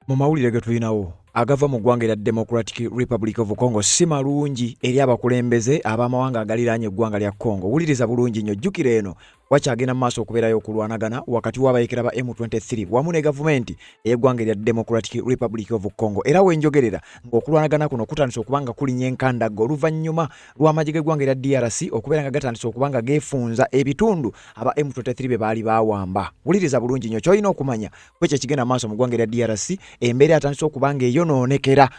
Mu mawulire ge tulinawo agava mu ggwanga erya Democratic Republic of Congo si malungi eri abakulembeze ab'amawanga agaliraanye eggwanga lya Congo. Wuliriza bulungi nnyo, jjukira eno wakyagenda mu maaso okubeerayo okulwanagana wakati w'abayekera ba M23 wamu ne gavumenti ey'eggwanga erya Democratic Republic of Congo. Era wenjogerera ng'okulwanagana kuno kutandise okuba nga kulinya enkandagga oluvannyuma lw'amagye g'eggwanga erya DRC okubeera nga gatandise okuba nga geefunza ebitundu aba M23 bye baali baawamba. Wuliriza bulungi nnyo ky'olina okumanya kwekyo ekigenda maaso mu ggwanga erya DRC. Embeera yatandise okuba nga eyonoonekera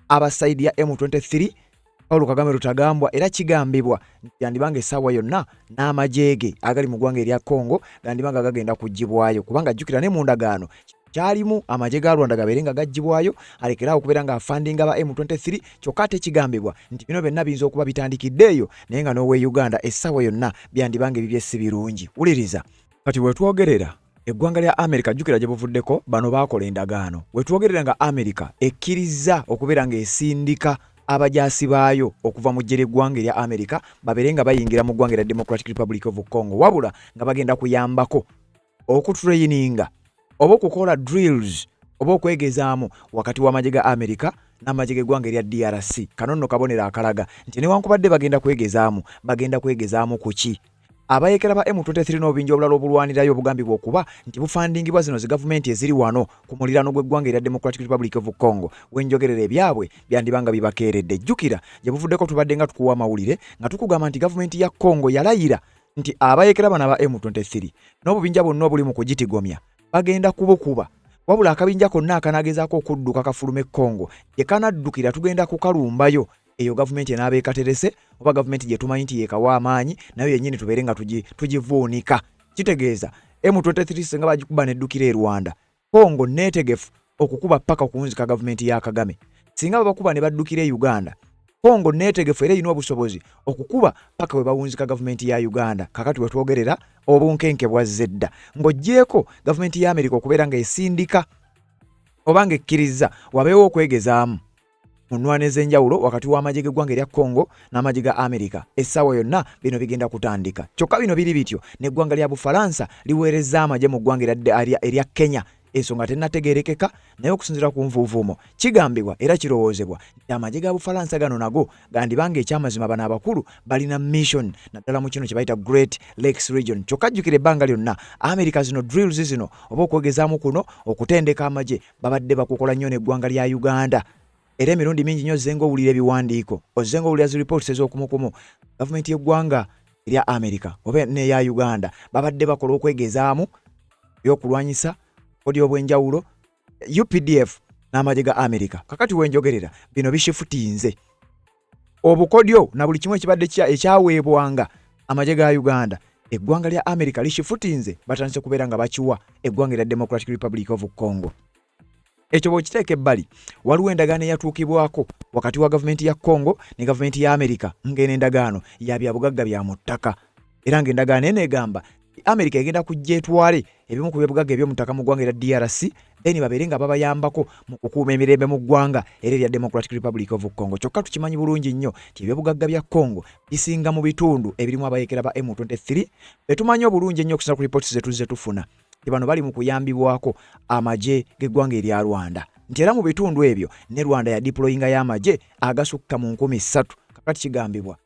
aba sayidi ya M23, Paulo Kagame Rutagambwa, era kigambibwa nti yandibanga essaawa yonna n'amagye ge agali mu ggwanga erya Congo gandibanga gagenda kuggyibwayo, kubanga jjukira ne mu ndagaano kyalimu amagye ga Rwanda gabeere nga gaggyibwayo alekeraawo okubeera nga afandinga ba M23. Kyokka ate kigambibwa nti bino byonna biyinza okuba bitandikidde eyo, naye nga n'owe Uganda essaawa yonna byandibanga ebibye si birungi. Wuliriza, kati wetwogerera eggwanga lya Amerika, jjukira gye buvuddeko bano baakola endagaano, wetwogerera nga Amerika ekkirizza okubeera ng'esindika abajaasi baayo okuva mu ggye ly'eggwanga erya Amerika babeere nga bayingira mu ggwanga erya Democratic Republic of Congo, wabula nga bagenda kuyambako okutrayininga oba okukola drills oba okwegezaamu wakati w'amagye ga Amerika n'amagye g'eggwanga erya DRC. Kano nno kabonero akalaga nti newankubadde bagenda kwegezaamu, bagenda kwegezaamu ku ki? Abayeekera ba M23 n'obubinja obulala obulwanirayo obugambibwa okuba nti bufandingibwa zino zi gavumenti eziri wano ku muliraano gw'eggwanga erya Democratic Republic of Congo, wenjogerera ebyabwe byandiba nga bibakeeredde. Jjukira gye buvuddeko tubadde nga tukuwa amawulire nga tukugamba nti gavumenti ya Congo yalayira nti abayeekera bano aba M23 n'obubinja bwonna obuli mu kugitigomya bagenda kubukuba, wabula akabinja konna akanaagezaako okudduka kafulume Congo gye kanaddukira tugenda kukalumbayo. Eyo gavumenti enaaba ekaterese oba gavumenti gye tumanyi nti yeekawa amaanyi nayo yennyini tubeere nga tugivuunika. Kitegeeza M23 singa bagikuba neddukira e Rwanda, Congo neetegefu okukuba paka okuwunzika gavumenti ya Kagame. Singa babakuba ne baddukira e Uganda, Congo neetegefu era erina obusobozi okukuba paka we bawunzika gavumenti ya Uganda. Kakati wetwogerera obunkenke bwazze dda, ng'oggyeeko gavumenti ya Amerika okubeera ng'esindika oba ng'ekkirizza wabeewo okwegezaamu mu nnwana ez'enjawulo wakati w'amagye g'eggwanga erya Congo n'amagye ga Amerika, essaawa yonna bino bigenda kutandika. Kyokka bino biri bityo, n'eggwanga lya Bufalansa liweerezza amagye mu ggwanga erya Kenya. Ensonga tennategeerekeka, naye okusinziira ku nvuuvuumo kigambibwa era kirowoozebwa nti amagye ga Bufalansa gano nago gandiba ng'ekyamazima bano abakulu balina mission naddala mu kino kye bayita Great Lakes Region. Kyokka jjukira ebbanga lyonna Amerika zino drills zino oba okwegezaamu kuno okutendeka amagye babadde bakukola nnyo n'eggwanga lya Uganda, era emirundi mingi nnyo ozzenga owulira ebiwandiiko, ozzenga owulira zi reports ez'okumukumu, gavumenti y'eggwanga erya Amerika oba n'eya Uganda babadde bakola okwegezaamu ebyokulwanyisa kodi obw'enjawulo UPDF n'amagye ga Amerika. Kakati wenjogerera bino bishifutinze obukodyo na buli kimu ekibadde ekyaweebwanga amagye ga Uganda. Eggwanga lya Amerika lishifutinze, batandise kubeera nga bakiwa eggwanga erya Democratic Republic of Congo. Ekyo bw'okiteeka ebbali, waliwo endagaano eyatuukibwako wakati wa gavumenti ya Congo ne gavumenti ya Amerika, ng'eno endagaano ya byabugagga bya mu ttaka, era ng'endagaano eno egamba Amerika egenda kujja etwale ebimu ku byobugagga eby'omu ttaka mu ggwanga erya DRC, then babeere nga babayambako mu kukuuma emirembe mu ggwanga era erya Democratic Republic of Congo. Kyokka tukimanyi bulungi nnyo nti ebyobugagga bya Congo bisinga mu bitundu ebirimu abayeekera ba M23 betumanyi obulungi ennyo okusinza ku reports ze tuzze tufuna nti bano bali mu kuyambibwako amagye g'eggwanga erya Rwanda, nti era mu bitundu ebyo ne Rwanda ya deployinga y'amagye agasukka mu 3000. Kakati kigambibwa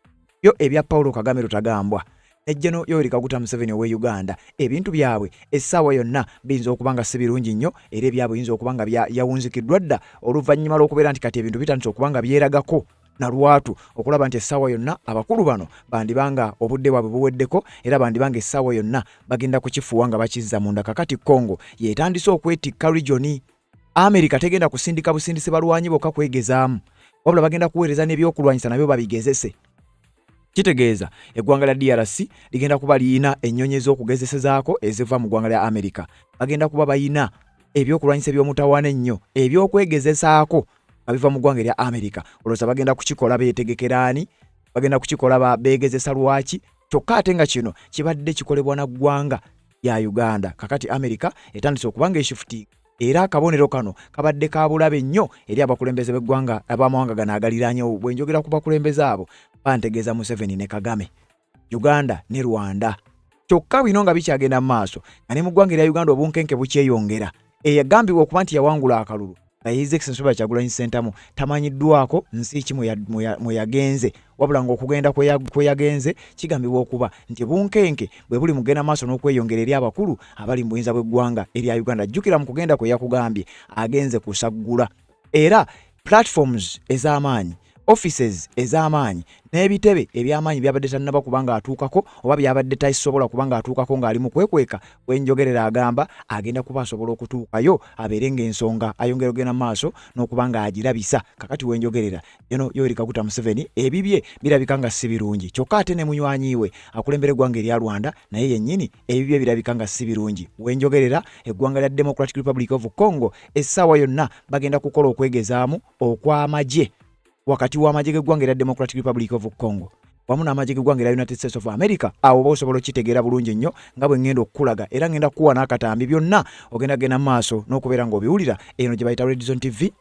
byo ebya Paulo Kagame Rutagambwa ne General Yoweri Kaguta Museveni owe Uganda ebintu byabwe essaawa yonna biyinza okuba nga si birungi nnyo, era ebyabwe biyinza okuba nga yawunzikiddwa dda oluvannyuma lw'okubeera nti kati ebintu bitandise okuba nga byeragako na lwatu okulaba nti essaawa yonna abakulu bano bandiba nga obudde bwabwe buweddeko, era bandiba nga essaawa yonna bagenda kukifuuwa nga bakizza munda. Kakati Congo yeetandise okwetikka regioni. Amerika tegenda kusindika busindisi balwanyi bokka kwegezaamu, wabula bagenda kuweereza n'ebyokulwanyisa nabyo babigezese. Kitegeeza eggwanga lya DRC ligenda kuba liyina ennyonyi ez'okugezesezaako eziva mu ggwanga lya Amerika, bagenda kuba bayina ebyokulwanyisa eby'omutawaana ennyo ebyokwegezesaako nga biva mu ggwanga erya Amerika. Olowooza bagenda kukikola beetegekera ani? Bagenda kukikola beegezesa lwaki? Kyokka ate nga kino kibadde kikolebwa na ggwanga lya Uganda. Kakati Amerika etandise okuba nga eshifuti, era akabonero kano kabadde ka bulabe nnyo eri abakulembeze b'eggwanga ab'amawanga gano agaliraanyewo. Bwe njogera ku bakulembeze abo bantegeeza Museveni ne Kagame, Uganda ne Rwanda. Kyokka bino nga bikyagenda mu maaso, nga ne mu ggwanga erya Uganda obunkenke bukyeyongera, eyagambibwa okuba nti yawangula akalulu Nga His Excellency Robert Kyagulanyi Ssentamu tamanyiddwako nsi ki mwe yagenze, wabula ng'okugenda kwe yagenze kigambibwa okuba nti bunkenke bwe buli mugenda maaso n'okweyongera eri abakulu abali mu buyinza bw'eggwanga erya Uganda. Jjukira mu kugenda kwe yakugambye agenze kusaggula era platforms ez'amaanyi, offices ez'amaanyi n'ebitebe eby'amaanyi byabadde tannaba kuba ng'atuukako oba byabadde tasobola kuba ng'atuukako ng'ali mu kwekweka. Wenjogerera agamba agenda kuba asobola okutuukayo abeere ng'ensonga ayongera ogenda mu maaso n'okuba ng'agirabisa. Kakati wenjogerera General Yoweri Kaguta Museveni ebibye birabika nga si birungi, kyokka ate ne munywanyi we akulembera eggwanga erya Rwanda naye yennyini ebibye birabika nga si birungi. Wenjogerera eggwanga lya Democratic Republic of Congo essaawa yonna bagenda kukola okwegezaamu okw'amagye wakati w'amagye g'eggwanga erya Democratic Republic of Congo wamu n'amagye g'eggwanga erya United States of America. Awo oba osobola okukitegeera bulungi nnyo nga bwe ŋŋenda okukulaga, era ŋŋenda kukuwa n'akatambi, byonna ogenda genda mu maaso n'okubeera ng'obiwulira. Eno gye bayita Red Zone TV.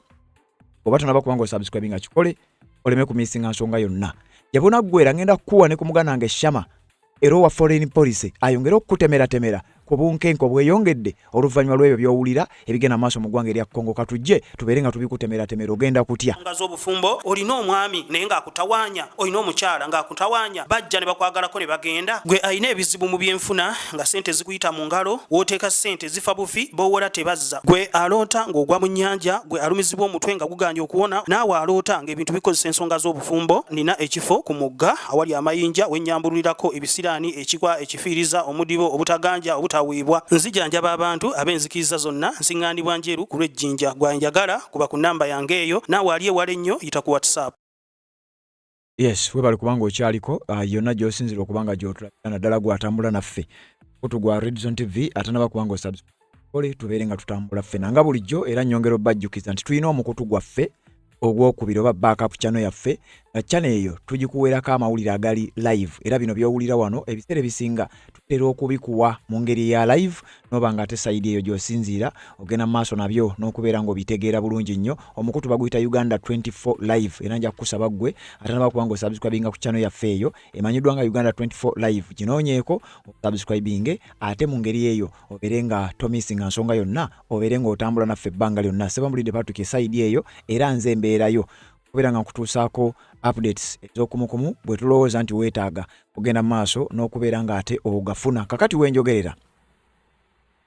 Oba tonaba kuba ng'osubscribe nga kikole oleme kumisinga nsonga yonna. Gye bunaggwera ŋŋenda kukuwa ne ku muganda wange Shama era owa foreign policy ayongere okukutemeratemera ku bunkenke obweyongedde oluvannyuma lw'ebyo by'owulira ebigenda maaso mu ggwanga erya Congo. Katujje tubeere nga tubikutemeratemera. Ogenda kutya nga z'obufumbo, olina omwami naye ng'akutawaanya, olina omukyala ng'akutawaanya, bajja ne bakwagalako ne bagenda. Gwe alina ebizibu mu byenfuna nga ssente zikuyita mu ngalo, w'oteeka ssente zifa bufi, b'owola tebazza. Gwe aloota ng'ogwa mu nnyanja, gwe alumizibwa omutwe nga gugaanye okuwona, naawe aloota ng'ebintu bikozesa ensonga z'obufumbo, nina ekifo ku mugga awali amayinja we nnyambululirako ebisiraani, ekikwa, ekifiiriza, omudibo, obutaganja, obutaweebwa. Nzijanjaba abantu ab'enzikiriza zonna, nsiŋŋaanibwa Njeru ku lw'e Jinja. Gwe anjagala kuba ku nnamba yange eyo, naawe ali ewala ennyo yita ku WhatsApp. Yes, webale kubanga okyaliko yonna gy'osinzira okuba nga gy'otulabira, naddala gw'atambula naffe kutu gwa Redzone TV atanaba kubanga osubscribe tubeere nga tutambula ffena nga bulijjo. Era nnyongera obbajjukiza nti tulina omukutu gwaffe ogwokubiri oba backup channel yaffe, nga channel eyo tugikuweerako amawulire agali live, era bino by'owulira wano ebiseera ebisinga tutera okubikuwa mu ngeri eya live, noba nga ate side eyo gy'osinziira ogenda mu maaso nabyo n'okubeera ng'obitegeera bulungi nnyo. Omukutu baguyita Uganda 24 Live, era nja kukusaba ggwe atanaba kuba ng'osubscribinga ku channel yaffe eyo emanyiddwa nga Uganda 24 Live, ginoonyeeko osubscribinge, ate mu ngeri eyo obeere nga tomisinga nsonga yonna, obeere ng'otambula naffe ebbanga lyonna. Sebambulidde Patrick esayidi eyo, era nze embeerayo okubeera nga nkutuusaako updates ez'okumukumu bwe tulowooza nti weetaaga kugenda mu maaso n'okubeera ng'ate ogafuna. Kakati wenjogerera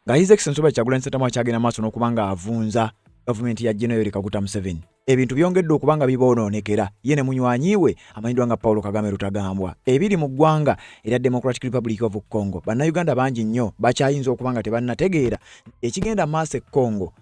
nga His Excellency Robert Kyagulanyi Ssentamu akyagenda maaso n'okuba nga avunza gavumenti ya General Yoweri Kaguta Museveni, ebintu byongedde okuba nga biboonoonekera ye ne munywanyi we amanyiddwa nga Paulo Kagame Rutagambwa. Ebiri mu ggwanga erya Democratic Republic of Congo, Bannayuganda bangi nnyo bakyayinza okuba nga tebannategeera ekigenda maaso e Congo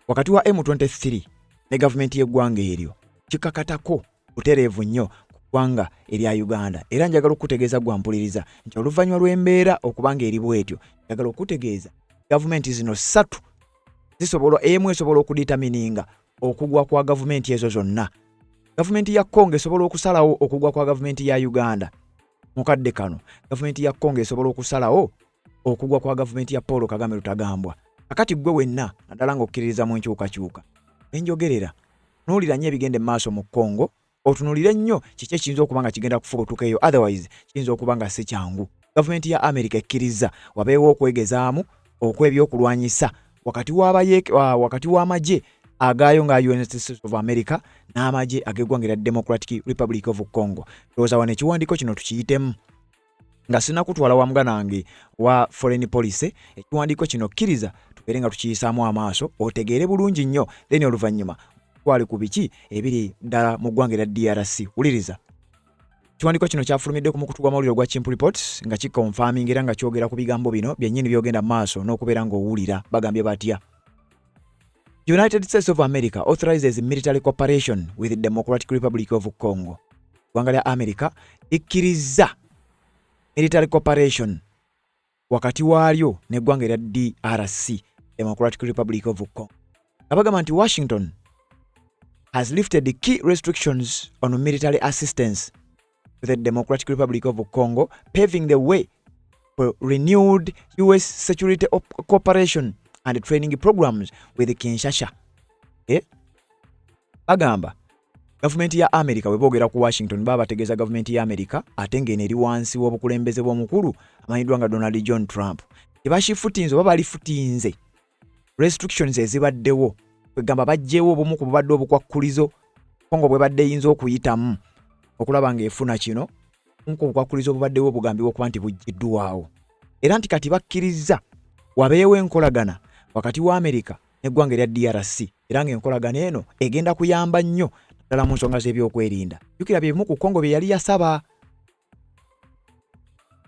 wakati wa M23 ne gavumenti y'eggwanga eryo kikakatako butereevu nnyo ku ggwanga erya Uganda. Era njagala okukutegeeza gwa mpuliriza nti oluvannyuma lw'embeera okuba nga eri bwetyo, njagala okukutegeeza gavumenti zino ssatu zisobola, emu esobola okudetermininga okugwa kwa gavumenti ezo zonna. Gavumenti ya Congo esobola okusalawo okugwa kwa gavumenti ya Uganda mu kadde kano. Gavumenti ya Congo esobola okusalawo okugwa kwa gavumenti ya Paul Kagame Rutagambwa. Kakati ggwe wenna naddala ng'okkiririza mu nkyukakyuka enjogerera, tunuulira nnyo ebigenda emmaaso mu Congo, otunuulire nnyo kiki ekiyinza okuba nga kigenda kufubutuka eyo, otherwise kiyinza okuba nga si kyangu. Gavumenti ya America ekkirizza wabeewo okwegezaamu okw'ebyokulwanyisa wakati w'amagye agaayo nga United States of America n'amagye ag'eggwanga erya Democratic Republic of Congo. Ndowooza wano ekiwandiiko kino tukiyitemu nga sinakutwala wa muganda wange wa foreign policy. Ekiwandiiko kino kkiriza tubeere nga tukiyisaamu amaaso otegeere bulungi nnyo, then oluvannyuma twale ku biki ebiri ddala mu ggwanga erya DRC. Wuliriza, ekiwandiiko kino kyafulumidde ku mukutu gw'amawulire ogwa Chimp Reports nga kiconfirming era nga kyogera ku bigambo bino byennyini byogenda mu maaso n'okubeera ng'owulira. Bagambye batya? United States of America authorizes military cooperation with the Democratic Republic of Congo. Eggwanga lya America likkirizza military cooperation wakati waalyo n'eggwanga erya DRC, Democratic Republic of Congo, nga bagamba nti Washington has lifted key restrictions on military assistance to the Democratic Republic of Congo, paving the way for renewed US security cooperation and training programs with Kinshasa. Eh? Bagamba gavumenti ya America, bwe boogera ku Washington baba bategeeza gavumenti ya America, ate ng'eno eri wansi w'obukulembeze bw'omukulu amanyiddwa nga Donald John Trump. Tebakifutinze oba balifutinze restrictions ezibaddewo. Kwegamba baggyewo obumu ku bubadde obukwakkulizo Congo bwebadde eyinza okuyitamu okulaba ng'efuna kino, nko obukwakkulizo obubaddewo obugambibwa okuba nti buggyiddwawo, era nti kati bakkirizza wabeewo enkolagana wakati wa Amerika n'eggwanga erya DRC, era ng'enkolagana eno egenda kuyamba nnyo naddala mu nsonga z'ebyokwerinda. Jjukira bye bimu ku Congo bye yali yasaba.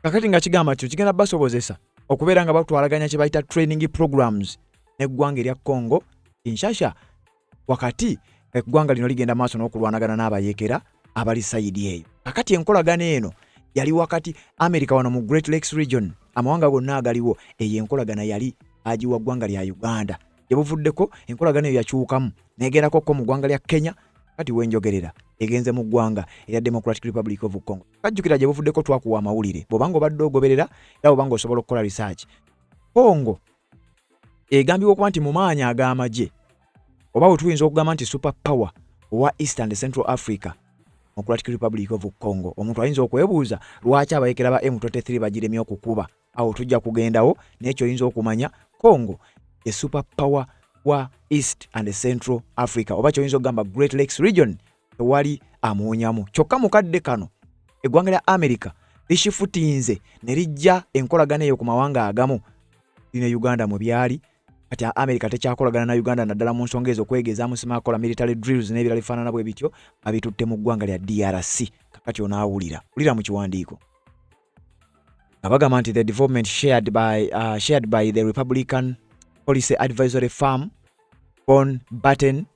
Kakati nga kigamba kino kigenda basobozesa okubeera nga batwalaganya kye bayita training programs n'eggwanga erya Congo Kinshasa, wakati eggwanga lino ligenda maaso n'okulwanagana n'abayeekera abali sayidi eyo. Kakati enkolagana eno yali wakati America wano mu Great Lakes region, amawanga gonna agaliwo, eyo enkolagana yali agiwa ggwanga lya Uganda. Gye buvuddeko enkolagana eyo yakyukamu negendako ko mu ggwanga lya Kenya, kati wenjogerera egenze mu ggwanga erya Democratic Republic of Congo. Kajjukira gye buvuddeko twakuwa amawulire, bw'obanga obadde ogoberera era bw'obanga osobola okukola research. Congo egambibwa okuba nti mu maanyi ag'amagye, oba we tuyinza okugamba nti super power owa East and Central Africa, Democratic Republic of Congo. Omuntu ayinza okwebuuza lwaki abayekera ba M23 bagiremye okukuba. Awo tujja kugendawo, n'ekyo oyinza okumanya Congo ye super power wa East and Central Africa, oba kyoyinza okugamba Great Lakes region, tewali amuwonyamu. Kyokka mu kadde kano eggwanga lya America lishifutinze ne lijja enkolagana eyo ku mawanga agamu ne Uganda mwe byali. Kati America tekyakolagana na Uganda naddala mu nsonga ezo kwegezaamu simakola military drills n'ebirala bifaanana bwe bityo, babitutte mu ggwanga lya DRC. Kakati onaawulira wulira mu kiwandiiko nga bagamba nti the development shared by the Republican Policy Advisory Firm Von Batten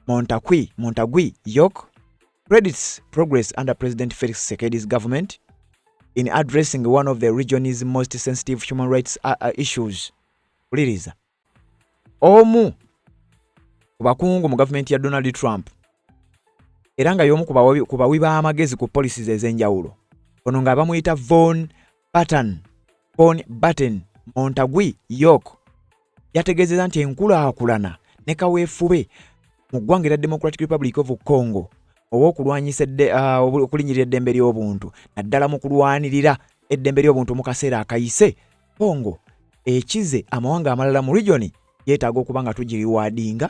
Montague York credits progress under President Felix Tshisekedi's government in addressing one of the region's most sensitive human rights issues. Wuliriza, omu ku bakungu mu gavumenti ya Donald Trump era nga y'omu ku bawi b'amagezi ku policies ez'enjawulo, ono nga bamuyita Von Batten Montague York, yategeezezza nti enkulaakulana ne kaweefube mu ggwanga erya Democratic Republic of Congo ow'okulwanyisa okulinnyirira eddembe ly'obuntu, naddala mu kulwanirira eddembe ly'obuntu mu kaseera akayise, Congo ekize amawanga amalala mu regioni, yeetaaga okuba nga tugiriwadinga,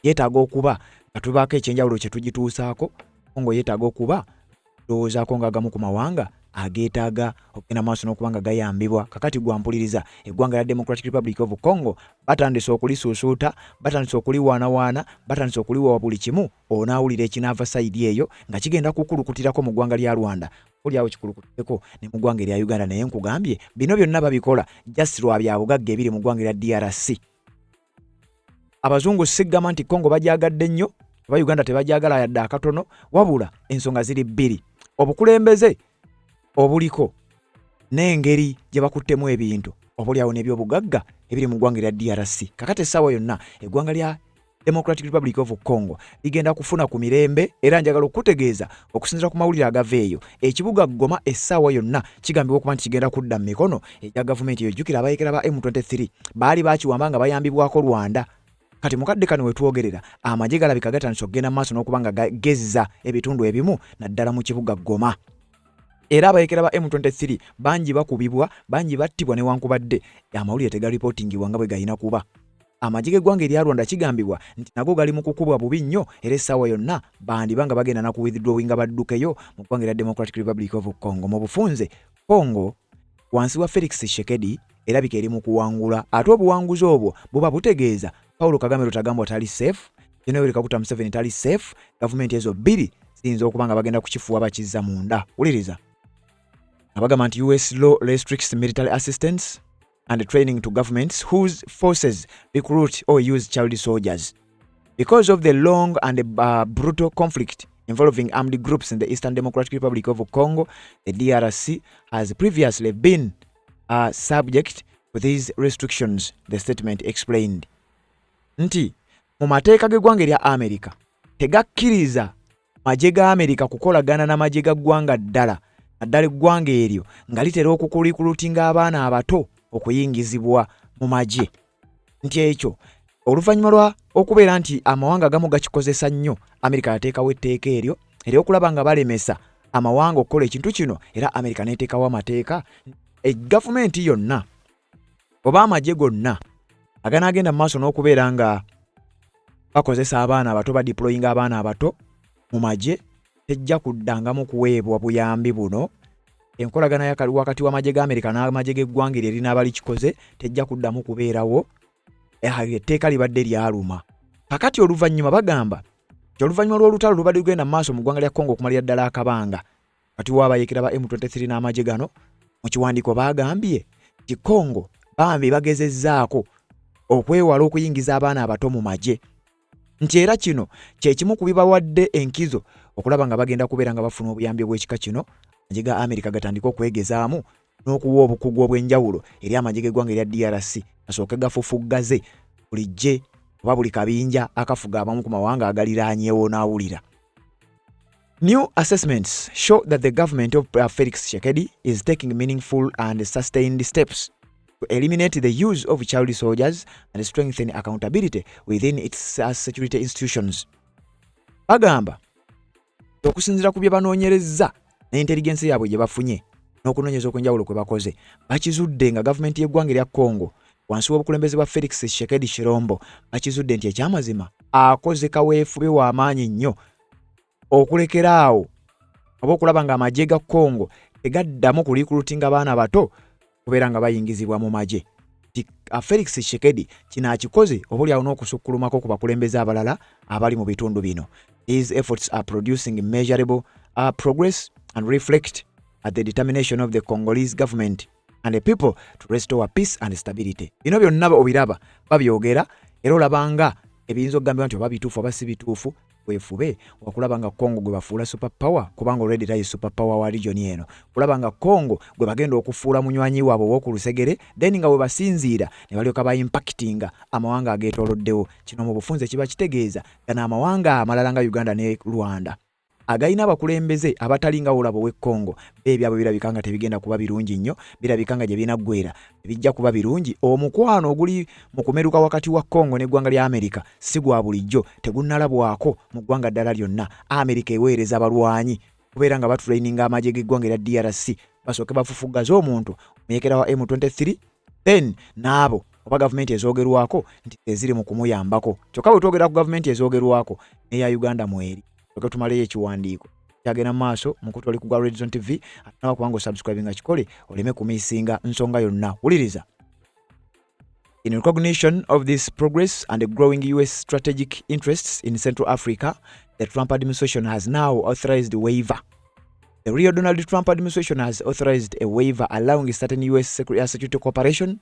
yeetaaga okuba nga tubaako ekyenjawulo kye tugituusaako. Congo yeetaaga okuba ndowoozaako ng'agamu ku mawanga ageetaaga okugenda maaso n'okuba nga gayambibwa. Kakati gwampuliriza, eggwanga lya Democratic Republic of Congo batandise okulisuusuuta, batandise okuliwaanawaana, batandise okuliwa buli kimu. Onaawulira ekinaava sayidi eyo nga kigenda kukulukutirako mu ggwanga lya Rwanda, oliawo kikulukutireko ne mu ggwanga erya Uganda. Naye nkugambye, bino byonna babikola just lwa byabugagga ebiri mu ggwanga erya DRC. Abazungu sigamba nti Congo bagyagadde nnyo oba Uganda tebagyagala yadde akatono, wabula ensonga ziri bbiri: obukulembeze obuliko n'engeri gye bakuttemu ebintu, obaoliawo n'ebyobugagga ebiri mu ggwanga erya DRC. Kakati essaawa yonna eggwanga lya Democratic Republic of Congo ligenda kufuna ku mirembe, era njagala okukutegeeza okusinziira ku mawulire agava eyo, ekibuga Goma essaawa yonna kigambibwa okuba nti kigenda kudda mu mikono egya gavumenti eyo. Jjukira abayekera ba M23 baali bakiwamba nga bayambibwako Rwanda. Kati mukadde kano wetwogerera amagye galabika gatandise okugenda mu maaso n'okuba nga gagezza ebitundu ebimu, naddala mu kibuga Goma, era abayekera ba M23 bangi bakubibwa, bangi battibwa, newankubadde amawulire tegaripootingibwa nga bwe galina kuba. Amagye g'eggwanga erya Rwanda kigambibwa nti nago gali mu kukubwa bubi nnyo, era essaawa yonna bandiba nga bagenda na ku withdrawinga baddukeyo mu ggwanga erya Democratic Republic of Congo. Mu bufunze, Congo wansi wa Felix Tshisekedi erabika eri mu kuwangula, ate obuwanguzi obwo buba butegeeza Paulo Kagame Rutagambwa tali safe, General Yoweri Kaguta Museveni tali safe. Gavumenti ezo bbiri ziyinza okuba nga bagenda kukifuwa bakizza munda. Wuliriza nga bagamba nti US law restricts military assistance and training to governments whose forces recruit or use child soldiers. Because of the long and brutal conflict involving armed groups in the Eastern Democratic Republic of Congo, the DRC has previously been subject to these restrictions, the statement explained. Nti mu mateeka g'eggwanga erya America tegakkiriza magye ga Amerika kukolagana n'amagye ga ggwanga ddala, naddala eggwanga eryo nga litera okukulikulutinga abaana abato okuyingizibwa mu magye, nti ekyo oluvannyuma lwa okubeera nti amawanga agamu gakikozesa nnyo, Amerika yateekawo etteeka eryo ery'okulaba nga balemesa amawanga okukola ekintu kino. Era Amerika n'eteekawo amateeka, egavumenti yonna oba amagye gonna aganaagenda mu maaso n'okubeera nga Bakozesa abaana abato, badeployinga abaana abato mu magye, tejja kuddangamu kuweebwa buyambi buno. Enkolagana wakati w'amagye ga Amerika n'amagye g'eggwanga eryo erinaaba likikoze tejja kuddamu kubeerawo. Etteeka libadde lyaluma. Kakati oluvannyuma bagamba nti oluvannyuma lw'olutalo lubadde lugenda mu maaso mu ggwanga lya Congo okumalira ddala akabanga kati waabayeekera ba M23 n'amagye gano, mu kiwandiiko baagambye nti Congo bambi bagezezzaako okwewala okuyingiza abaana abato mu magye, nti era kino kye kimu ku bibawadde enkizo okulaba nga bagenda kubeera nga bafuna obuyambi obw'ekika kino, amagye ga Amerika gatandike okwegezaamu n'okuwa obukugu obw'enjawulo eri amagye g'eggwanga erya DRC gasooke gafufuggaze buli ggye oba buli kabinja akafuga abamu ku mawanga agaliraanyeewo. N'awulira. New assessments show that the government of Felix Tshisekedi is taking meaningful and sustained steps to eliminate the use of child soldiers and strengthen accountability within its security institutions. Bagamba okusinziira ku bye banoonyerezza ne intelligence yaabwe gye bafunye n'okunoonyereza okw'enjawulo kwe bakoze, bakizudde nga gavumenti y'eggwanga erya Congo wansi w'obukulembeze bwa Felix Tshisekedi Tshilombo, bakizudde nti ekyamazima akoze kaweefube w'amaanyi nnyo okulekera awo oba okulaba ng'amagye ga Congo tegaddamu kurecruitinga baana bato kubeera nga bayingizibwa mu magye, nti Felix Tshisekedi kino akikoze oba oliawo n'okusukkulumako ku bakulembeze abalala abali mu bitundu bino. These efforts are producing measurable progress and reflect at the determination of the Congolese government and the people to restore peace and stability. Bino byonna obiraba babyogera, era olabanga ebiyinza okugambibwa nti oba bituufu oba si bituufu. Weefube wakulaba nga Congo gwe bafuula super power, kubanga already tayi super power wa region eno, kulaba nga Congo gwe bagenda okufuula munywanyi waabwe ow'oku lusegere, then nga bwe basinziira ne balyoka baimpactinga amawanga ageetooloddewo. Kino mu bufunze kiba kitegeeza gano amawanga amalala nga Uganda ne Rwanda agalina abakulembeze abatali nga olaba ow'e Congo, bo ebyabwe birabika nga tebigenda kuba birungi nnyo, birabika nga gye binaggwera tebijja kuba birungi. Omukwano oguli mu kumeruka wakati wa Congo n'eggwanga lya Amerika si gwa bulijjo, tegunnalabwako mu ggwanga ddala lyonna. Amerika eweereza abalwanyi kubeera nga batraininga amagye g'eggwanga erya DRC basooke bafufuggaze omuntu omuyekera wa M23, then n'abo oba gavumenti ezoogerwako nti eziri mu kumuyambako. Kyokka bwe twogera ku gavumenti ezoogerwako, n'eya Uganda mweri. Soke tumaleyo ekiwandiiko kyagenda mu maaso. Mukutu oli ku gwa Redzone TV, atenawa kubanga osubscribinga, kikole oleme kumissinga nsonga yonna. Wuliriza. In recognition of this progress and the growing US strategic interests in Central Africa, the Trump administration has now authorized a waiver. The real Donald Trump administration has authorized a waiver allowing certain US security cooperation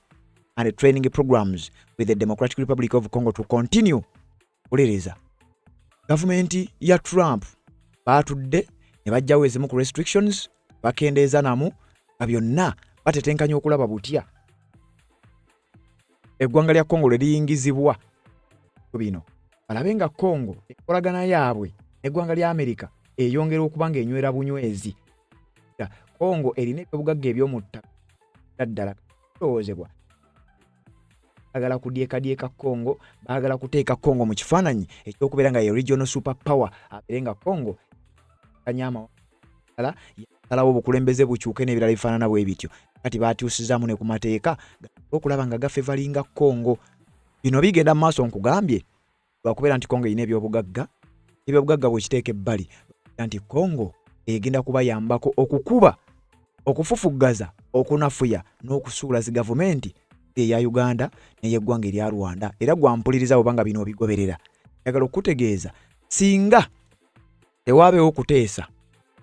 and training programs with the Democratic Republic of Congo to continue. Wuliriza. Gavumenti ya Trump baatudde ne bajjawo ezimu ku restrictions, bakendeeza namu nga byonna batetenkanya okulaba butya eggwanga lya Congo lwe liyingizibwa ku bino, balabe nga Congo enkolagana yaabwe n'eggwanga lya Amerika eyongera okuba ng'enywera bunywezi. Congo erina ebyobugagga eby'omu ttaka ddala lowoozebwa baagala kudyekadyeka Congo, baagala kuteeka Congo mu kifaananyi ekyokubeera nga ye regional super power, abeere nga Congo kanyama yasalawo obukulembeze bukyuke n'ebirala bifaanana bwe bityo. Kati batuusizaamu ne ku mateeka okulaba nga gafavouringa Congo. Bino bigenda mu maaso, nkugambye, lwakubeera nti Congo erina ebyobugagga. Ebyobugagga bwekiteeka ebbali nti Congo egenda kubayambako okukuba, okufufuggaza, okunafuya n'okusuula zi gavumenti eya Uganda n'eyeggwanga erya Rwanda. Era gwampuliriza, oba nga bino obigoberera, njagala okutegeeza singa tewaabeewo okuteesa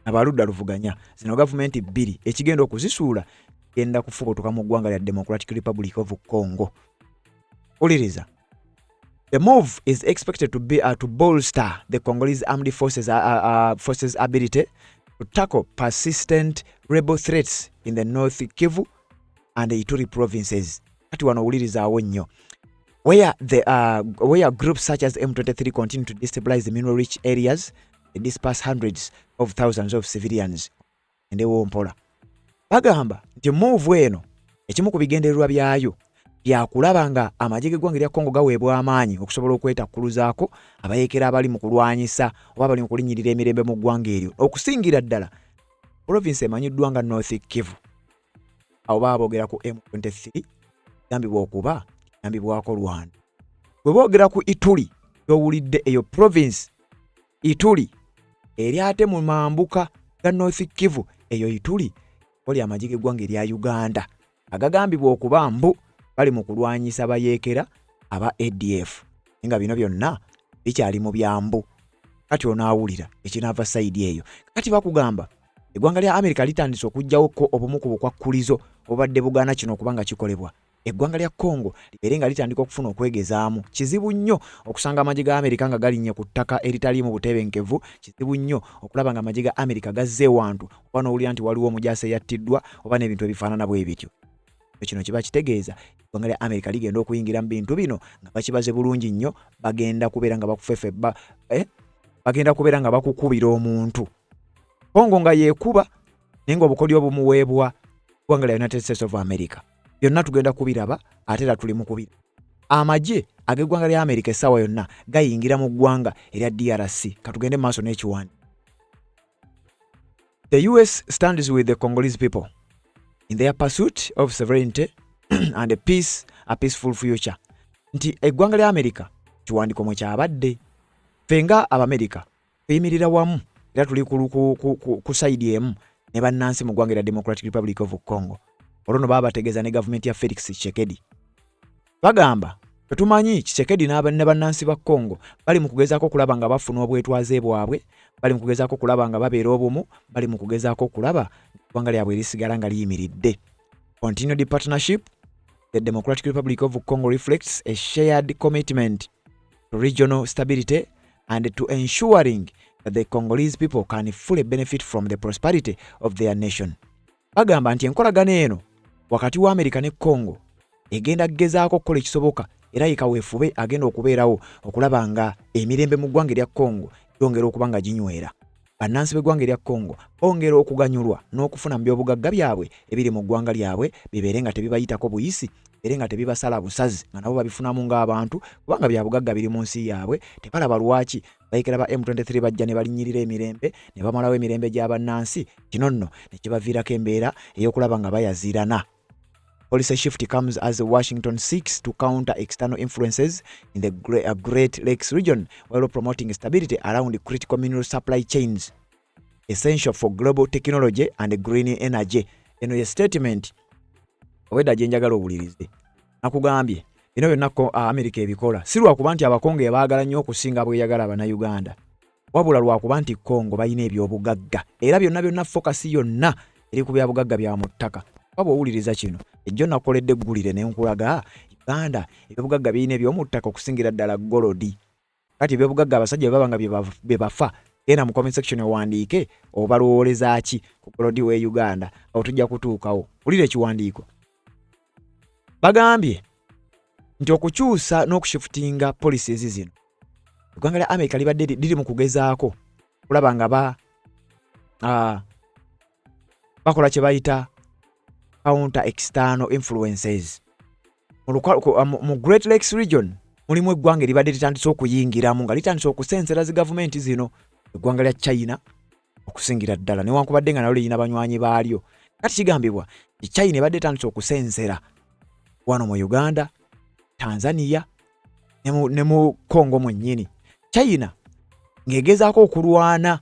abaludda luvuganya zino gavumenti bbiri, ekigenda okuzisuula genda kufubutuka mu ggwanga lya Democratic Republic of Congo. Wuliriza. The move is expected to bolster the Congolese armed forces ability to tackle persistent rebel threats in the North Kivu and Ituri provinces. Kati wano owulirizaawo nnyo. Where groups such as M23 continue to destabilize the mineral-rich areas, they disperse hundreds of thousands of civilians. Endewo mpola. Bagamba nti move eno ekimu ku bigendererwa byayo byakulaba nga amagye g'eggwanga erya Congo gaweebwa amaanyi okusobola okwetakkuluzaako abayeekera abali mu kulwanyisa oba bali mu kulinnyirira emirembe mu ggwanga eryo, okusingira ddala province emanyiddwa nga North Kivu. Awo baba boogera ku M23, gambibwa okuba gambibwako Rwanda. Bwe boogera ku Ituri gy'owulidde eyo province Ituri eri ate mu mambuka ga North Kivu. Eyo Ituri oli amagye g'eggwanga erya Uganda agagambibwa okuba mbu bali mu kulwanyisa bayeekera aba ADF, nga bino byonna bikyali mu byambu. Kati onaawulira ekinaava sayidi eyo. Kati bakugamba eggwanga lya Amerika litandise okuggyawoko obumu ku bukwakkulizo obubadde bugaana kino okuba nga kikolebwa, eggwanga lya Congo libeere nga litandika okufuna okwegezaamu. Kizibu nnyo okusanga amagye ga Amerika nga galinnye ku ttaka eritaliimu butebenkevu. Kizibu nnyo okulaba nga amagye ga Amerika gazze ewantu oba n'owulira nti waliwo omujaasi eyattiddwa oba n'ebintu ebifaanana bwe bityo. Kino kiba kitegeeza eggwanga lya Amerika ligenda okuyingira mu bintu bino nga bakibaze bulungi nnyo, bagenda kubeera nga bakufefe bagenda kubeera nga bakukubira omuntu. Congo nga yeekuba naye ng'obukodyo obumuweebwa ggwanga lya United States of America. Byonna tugenda kubiraba ate era tuli mu kubira. Amagye ag'eggwanga lya Amerika essaawa yonna gayingira mu ggwanga erya DRC. Katugende mu maaso n'ekiwandiiko. The US stands with the Congolese people in their pursuit of sovereignty and a peaceful future. Nti eggwanga lya Amerika kiwandiiko mwe kyabadde, ffe nga Abamerika tuyimirira wamu era tuli ku sayidi emu ne bannansi mu ggwanga erya Democratic Republic of Congo. Olwo no baba bategeeza ne gavumenti ya Felix Tshisekedi. Bagamba tetumanyi Tshisekedi ne bannansi ba Congo bali mu kugezaako okulaba nga bafuna obwetwaze bwabwe, bali mu kugezaako okulaba nga babeera obumu, bali mu kugezaako okulaba eggwanga lyabwe lisigala nga liyimiridde. Continued partnership, the Democratic Republic of Congo reflects a shared commitment to regional stability and to ensuring that the Congolese people can fully benefit from the prosperity of their nation. Bagamba nti enkolagana eno wakati wa Amerika ne Congo egenda kugezaako okukola ekisoboka era ye kaweefube agenda okubeerawo okulaba nga emirembe mu ggwanga erya Congo gyongera okuba nga ginywera. Bannansi b'eggwanga erya Congo bongera okuganyulwa n'okufuna mu byobugagga byabwe ebiri mu ggwanga lyabwe, bibeere nga tebibayitako buyisi, bibeere nga tebibasala busazi, nga nabo babifunamu ng'abantu kubanga bya bugagga biri mu nsi yaabwe. Tebalaba lwaki bayekera ba M23 bajja ne balinnyirira emirembe ne bamalawo emirembe gy'abannansi. Kino nno ne kibaviirako embeera ey'okulaba nga bayaziirana. Policy shift comes as Washington seeks to counter external influences in the Great Lakes region while promoting stability around critical mineral supply chains essential for global technology and green energy. Eno ye statement obwedda gye njagala owulirize. Nakugambye bino byonna America ebikola si lwakuba nti Abakongo ebaagala nnyo okusinga bweyagala Abannayuganda, wabula lwakuba nti Kongo balina ebyobugagga era byonna byonna focus yonna eri ku byabugagga bya mu ttaka. Kuba bw'owuliriza kino, ejjo nakoledde eggulire ne nkulaga Uganda ebyobugagga birina eby'omu ttaka okusingira ddala golodi. Kati ebyobugagga abasajja bwe baba nga bye bafa, genda mu comment section owandiike obalowooleza ki ku golodi w'e Uganda, awo tujja kutuukawo. Wulira ekiwandiiko. Bagambye nti okukyusa n'okushifutinga policies zino, eggwanga lya America libadde liri mu kugezaako kulaba nga bakola kye bayita counter external influences mu Great Lakes region. Mulimu eggwanga eribadde litandise okuyingiramu nga litandise okusensera zi gavumenti zino, eggwanga lya China okusingira ddala, newankubadde nga nalyo lirina banywanyi baalyo. Kati kigambibwa nti China ebadde etandise okusensera wano mu Uganda, Tanzania ne mu Congo mwennyini. China ng'egezaako okulwana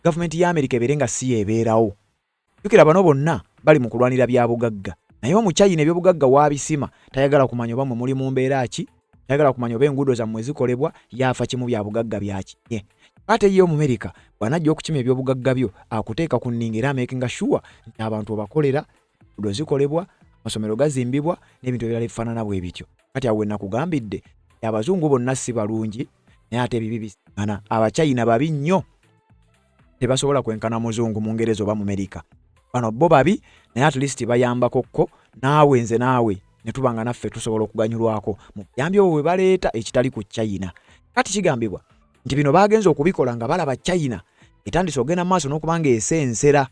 gavumenti ya Amerika ebeere nga si yeebeerawo. Jjukira bano bonna bali mu kulwanira bya bugagga, naye Omuchina ebyobugagga waabisima, tayagala kumanya oba mwe muli mu mbeera ki, tayagala kumanya oba enguudo zammwe zikolebwa, yaafa kimu, bya bugagga byakinye. Ate ye Omumerika bw'anajja okukima ebyobugagga byo, akuteeka ku nninga era amakinga sure nti abantu obakolera, enguudo zikolebwa, amasomero gazimbibwa n'ebintu ebirala ebifaanana bwe bityo. Kati awo we nakugambidde, abazungu bonna si balungi, naye ate ebibi bisiŋŋana. Abachina babi nnyo, tebasobola kwenkana muzungu Mungereza oba Mumerika. Bano bo babi, naye at least bayambako ko naawe, nze naawe ne tuba nga naffe tusobola okuganyulwako mu buyambi obwo bwe baleeta, ekitali ku China. Kati kigambibwa nti bino bagenze okubikola nga balaba China etandise okugenda mu maaso n'okuba ng'esensera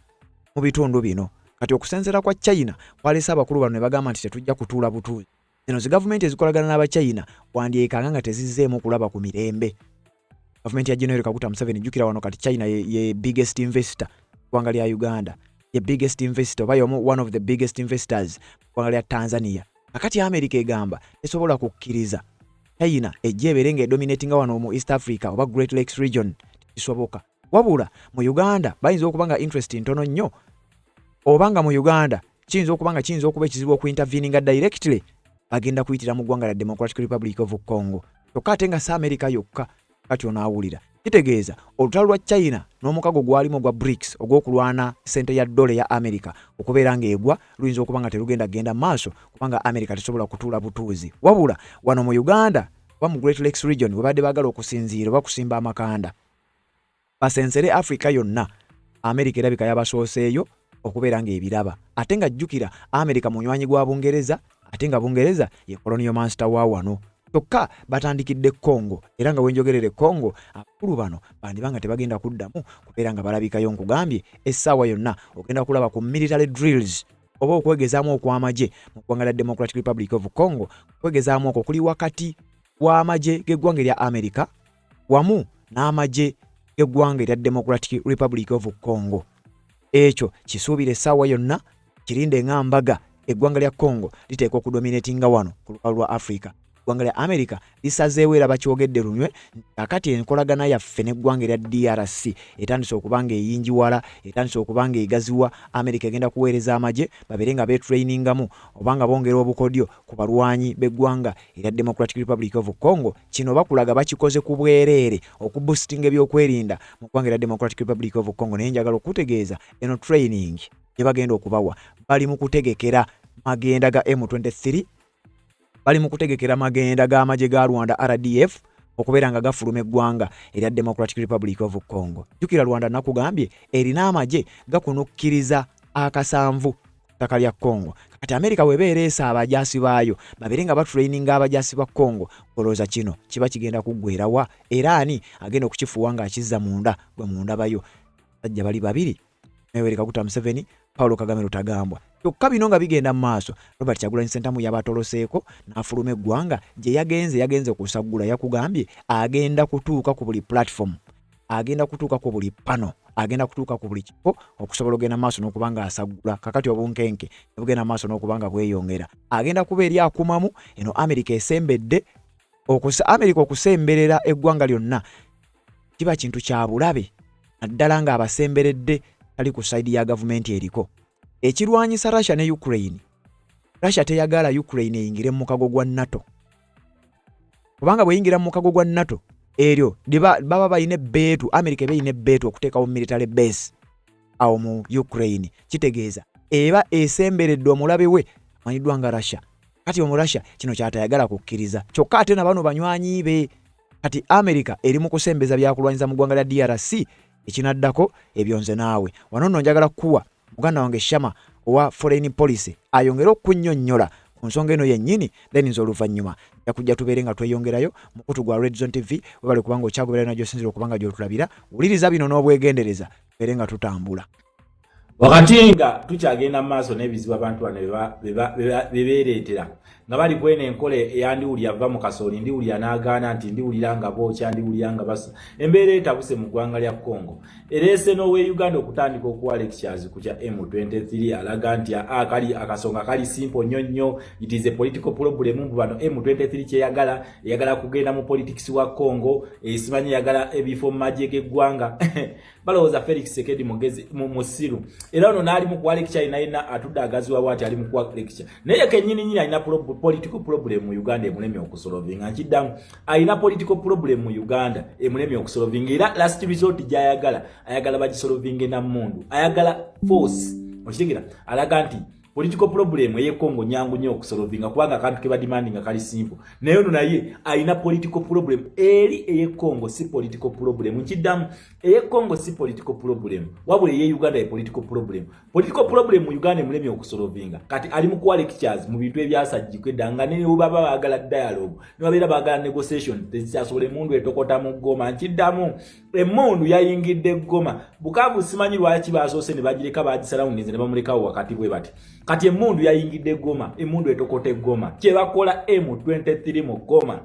mu bitundu bino. Kati okusensera kwa China kwaleese abakulu bano ne bagamba nti tetujja kutuula butuuzi. Zino zi gavumenti ezikolagana n'Abachina wandyekanga nga tezizzeemu kulaba ku mirembe gavumenti ya General Kaguta Museveni. Jjukira wano kati China ye biggest investor ggwanga lya Uganda, ye biggest investor oba yomu one of the biggest investors ggwanga lya Tanzania. Kakati America egamba tesobola kukkiriza. China ejja ebeere nga edominatinga wano mu East Africa oba Great Lakes region, tekisoboka. Wabula mu Uganda bayinza okuba nga interest ntono nnyo, oba nga mu Uganda kiyinza okuba nga kiyinza okuba ekizibu okuinterveninga directly, bagenda kuyitira mu ggwanga lya Democratic Republic of Congo. Kyokka ate nga si America yokka. Kati onaawulira kitegeeza olutalo lwa China n'omukago gwalimu ogwa BRICS ogw'okulwana ssente ya dola eya America okubeera ng'egwa luyinza okuba nga terugenda kugenda maaso, kubanga America tesobola kutuula butuuzi. Wabula wano mu Uganda oba mu Great Lakes region we badde baagala okusinziira oba kusimba amakanda basensere Africa yonna, America erabika yabasooseeyo okubeera ng'ebiraba. Ate nga jjukira, America munywanyi gwa Bungereza, ate nga Bungereza ye colonial master wa wano. Kyokka batandikidde Congo, era nga wenjogerere Congo abakulu bano bandiba nga tebagenda kuddamu kubeera nga balabikayo. Nkugambye, essaawa yonna ogenda kulaba ku military drills oba okwegezaamu okw'amagye mu ggwanga lya Democratic Republic of Congo. Okwegezaamu okwo kuli wakati w'amagye g'eggwanga erya America wamu n'amagye g'eggwanga erya Democratic Republic of Congo. Ekyo kisuubira essaawa yonna, kirinde nga mbaga. Eggwanga lya Congo liteekwa okudominatinga wano ku lukalu lwa Africa. Eggwanga lya America lisazeewo era bakyogedde lunywe nti kakati enkolagana yaffe n'eggwanga erya DRC etandise okuba nga eyingiwala, etandise okuba nga egaziwa. America egenda kuweereza amagye babeere nga beetrainingamu oba nga bongera obukodyo ku balwanyi b'eggwanga erya Democratic Republic of Congo. Kino bakulaga bakikoze ku bwereere okuboostinga ebyokwerinda mu ggwanga erya Democratic Republic of Congo. Naye njagala okutegeeza, eno training gye bagenda okubawa, bali mu kutegekera magenda ga M23, bali mu kutegekera magenda g'amagye ga Rwanda RDF okubeera nga gafuluma eggwanga erya Democratic Republic of Congo. Jjukira, Rwanda nakugambye erina amagye gakunukkiriza akasanvu ttaka lya Congo. Kati America webeera eesa abajaasi baayo babeere nga batraininga abajaasi ba Congo, olowooza kino kiba kigenda kuggwerawa, era ani agenda okukifuuwa ng'akizza munda gwe mundabayo? Basajja bali babiri, Yoweri Kaguta Museveni, Paulo Kagame Rutagambwa. Kyokka bino nga bigenda mu maaso, Robert Kyagulanyi Ssentamu yabatoloseeko n'afuluma eggwanga gye yagenze. Yagenze kusaggula, yakugambye agenda kutuuka ku buli platform, agenda kutuuka ku buli pano, agenda kutuuka ku buli kifo okusobola okugenda maaso n'okuba nga asaggula. Kakati obunkenke nebugenda maaso n'okuba nga bweyongera, agenda kuba eri akumamu eno Amerika esembedde. Amerika okusemberera eggwanga lyonna kiba kintu kya bulabe, naddala ng'abasemberedde tali ku side ya gavumenti eriko. Ekirwanyisa Russia ne Ukraine, Russia teyagala Ukraine eyingire mu mukago gwa NATO, kubanga bweyingira mu mukago gwa NATO eryo baba balina ebbeetu, America eba erina ebbeetu okuteekawo military base awo mu Ukraine. Kitegeeza eba esemberedde omulabe we amanyiddwa nga Russia. Kati Omurussia kino kyatayagala kukkiriza, kyokka ate na bano banywanyi be. Kati America eri mu kusembeza byakulwanyisa mu ggwanga lya DRC. Ekinaddako ebyo nze naawe wano nno njagala kukuwa muganda wange Shama owa foreign policy ayongere okunnyonnyola ku nsonga eno yennyini, then nze oluvannyuma nja kujja tubeere nga tweyongerayo. Mukutu gwa Redzone TV, webale kubanga okyagobera yona gy'osinzira okuba nga gy'otulabira. Wuliriza bino n'obwegendereza, tubeere nga tutambula. Wakati nga tukyagenda mu maaso n'ebizibu abantu bano bebeereetera nga bali kweno enkola eya ndiwulira va mu kasooli, ndiwulira n'agaana nti ndiwulira nga bookya, ndiwulira nga basa, embeera etabuse mu ggwanga lya Congo ereese n'owe Uganda okutandika okuwa lectures ku kya M23. Alaga nti aa kali akasonga kali simple nnyo nnyo, it is a political problem. Mbu bano M23 kyeyagala, eyagala kugenda mu politics wa Congo, esimanyi eyagala ebifo mu magye g'eggwanga. Balowooza Felix Tshisekedi mugezi musiru. Era ono n'ali mu kuwa lecture yina yina atudde agaziwa bwati ali mu kuwa lecture, naye kennyini nyini alina political problem mu Uganda emulemye okusolvinga. Nkiddamu, alina political problem mu Uganda emulemye okusolvinga, era last resort gy'ayagala, ayagala bagisolvinge na mundu, ayagala force. Okitegera? Alaga nti political problem ey'e Congo nyangu nnyo okusolvinga kubanga akantu ke bademandinga kali simple, naye ono naye alina political problem eri ey'e Congo si political problem. Nkiddamu, ey'e Congo si political problem, wabula ey'e Uganda ye political problem. Political problem mu Uganda emulemye okusolvinga. Kati ali mu kuwa lectures mu bintu ebyasajjiko edda, nga ne baba baagala dialogue, ne babeera baagala negotiation, tezikyasobola. Emundu etokota mu Goma. Nkiddamu, emmundu yayingidde Goma. Bukavu simanyi lwaki basoose ne bagireka, bagisurroundinze ne bamulekawo wakati bwe bati. Kati emmundu yayingidde Goma, emmundu etokota Goma. Kyebakola M23 mu Goma,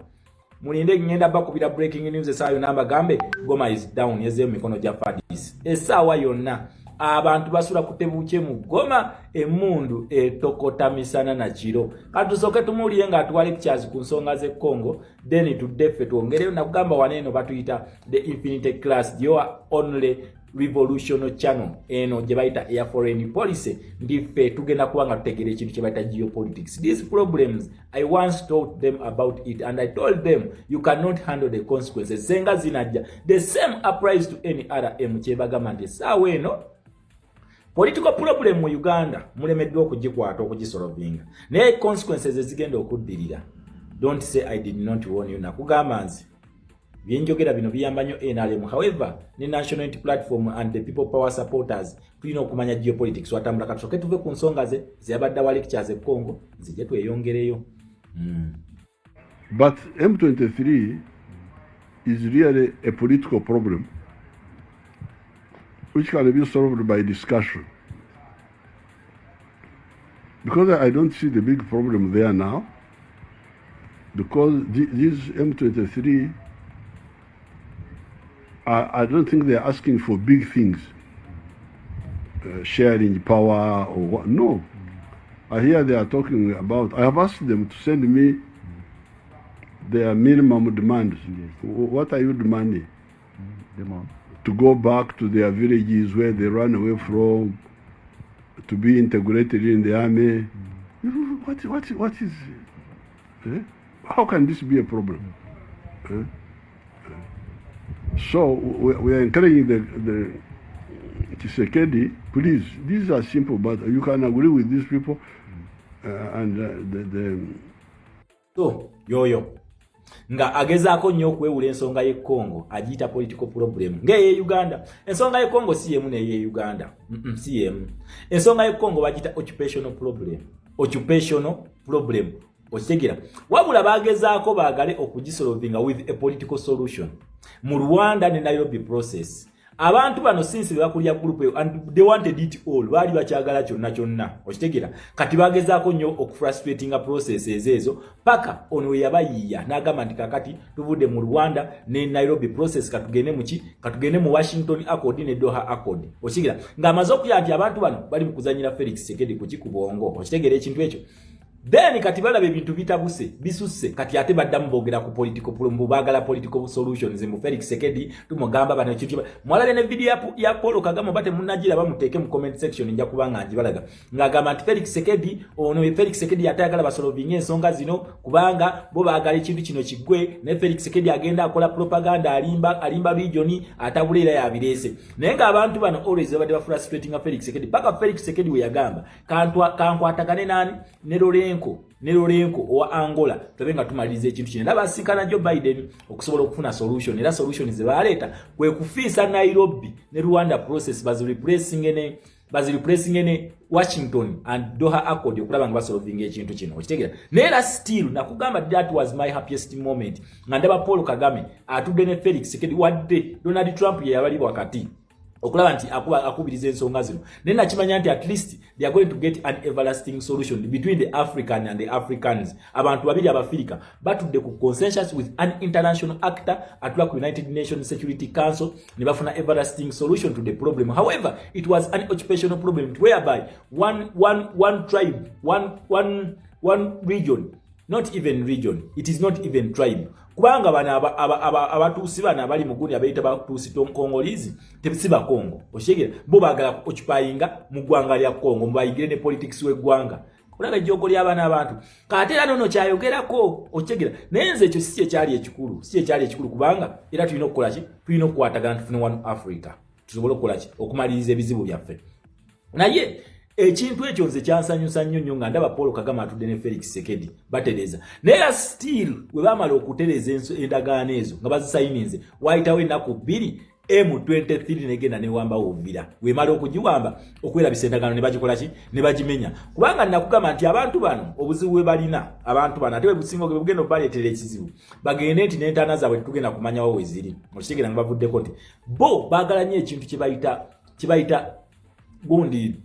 mulinde, ngenda bakubira breaking news essaawa yonna mbagambe Goma is down, ezeeyo mikono gya FARDC. Essaawa yonna abantu basula ku tebuukye mu Goma. Emmundu etokota misana na kiro. Katusooke tumuwulire ng'atuwa lectures ku nsonga z'e Congo, then tudde ffe twongereyo. Nakugamba wano eno batuyita The Infinity Class, your only revolutional channel eno gye bayita air foreign policy. Ndi ffe tugenda kuba nga tutegeera ekintu kye bayita geopolitics. These problems, I once taught them about it and I told them you cannot handle the consequences senga zinajja. The same applies to NRM. Kyebagamba nti essaawa eno political problem mu Uganda mulemeddwa okugikwata, okugisolovinga, naye consequences ezigenda okuddirira, don't say I did not warn you. Nakugamba nze byenjogera bino biyamba nnyo NRM, however ne National Unity Platform and the People Power supporters. Tulina okumanya geopolitics watambula. Katusooke tuve ku nsonga ze zeyabadde awa lectures e Congo, nzije tweyongereyo. But M23 is really a political problem which can be solved by discussion. Because I don't see the big problem there now, because these M23, I don't think they're asking for big things, sharing power or what. No. I hear they are talking about, I have asked them to send me their minimum demands. What are you demanding? Demand. To go back to their villages where they ran away from, to be integrated in the army. What is, eh? How can this be a problem? Eh? So we are encouraging the Tshisekedi, please, these are simple, but you can agree with these people and the So yoyo nga agezaako nnyo okuwewula ensonga y'e Congo, agiyita political problem ng'eye Uganda. Ensonga y'e Congo si yemu n'eye Uganda. Si yemu. Ensonga y'e Congo bagiyita occupational problem, occupational problem, okitegeera? Wabula bagezaako baagale okugisolovinga with a political solution mu Rwanda ne Nairobi process. Abantu bano since bebakulya group eyo and they wanted it all, baali bakyagala kyonna kyonna, okitegeera? Kati bagezaako nnyo okufrustratinga processes ezo paka ono we yabayiiya n'agamba nti kakati tuvudde mu Rwanda ne Nairobi process, katugende muki? Katugende mu Washington Accord ne Doha Accord, okitegeera? Ng'amaze okulya nti abantu bano bali mu kuzanyira Felix Tshisekedi kuki? Ku bwongo, okitegeera ekintu ekyo? Then kati balaba ebintu bitabuse, bisusse. Kati ate baddamu boogera ku political mbu baagala political solutions, mbu Felix Tshisekedi tumugamba bano ekintu. Mwalabe ne video ya Paul Kagame, oba temunnagira, bamuteeke mu comment section, nja kuba nga njibalaga, ng'agamba nti Felix Tshisekedi ono, Felix Tshisekedi atayagala basolovinga ensonga zino kubanga bo baagala ekintu kino kiggwe, naye Felix Tshisekedi agenda akola propaganda, alimba, alimba region, atabula era yabireese. Naye ng'abantu bano always babadde bafrustratinga Felix Tshisekedi paka Felix Tshisekedi we yagamba kankwatagane nani? Ne Lourenço, ne Lourenço owa Angola, tulabe nga tumaliriza ekintu kino. Era basinkana Joe Biden okusobola okufuna solution. Era solution ze baleeta kwe kufiisa Nairobi ne Rwanda process, bazireplacing ne Washington and Doha Accord okulaba nga basolovinga ekintu kino, okitegeera? Naye era still nakugamba, that was my happiest moment nga ndaba Paul Kagame atudde ne Felix Tshisekedi, wadde Donald Trump ye yabali wakati okulaba nti akubiriza ensonga zino, naye nakimanya nti at least they are going to get an everlasting solution between the African and the Africans. Abantu babiri Abafirika batudde ku consensus with an international actor atula ku United Nations Security Council ne bafuna everlasting solution to the problem. However, it was an occupational problem whereby one tribe, one region, not even region, it is not even tribe, kubanga bano abatuusi bano abali mu gundi abayita batuusi Congolese si Bakongo, okitegeera? Bo baagala occupyinga mu ggwanga lya Congo, mubayigire ne politics w'eggwanga. Olaba ejjoogo ly'abaana abantu. Kate era nono kyayogerako, okitegeera? Naye nze ekyo si kyekyali ekikulu, si kyekyali ekikulu, kubanga era tulina okukola ki? Tulina okukwatagana tufune one Africa, tusobole okukola ki? Okumaliriza ebizibu byaffe. Naye ekintu ekyo nze kyansanyusa nnyo nnyo nga ndaba Paul Kagame atudde ne Felix Tshisekedi batereeza. Naye era still we baamala okutereeza endagaano ezo nga bazisayininze, waayitawo ennaku 2, M23 negenda newamba Uvira. Wemala okugiwamba, okwerabisa endagaano, ne bagikola ki? Ne bagimenya. Kubanga nakugamba nti abantu bano obuzibu bwe balina, abantu bano ate bwe businga bwe bugenda obaleetera ekizibu, bagende nti n'entaana zaabwe tetugenda kumanyawo we ziri, okitegeera? Nga bavuddeko nti bo baagala nnyo ekintu kye bayita gundi,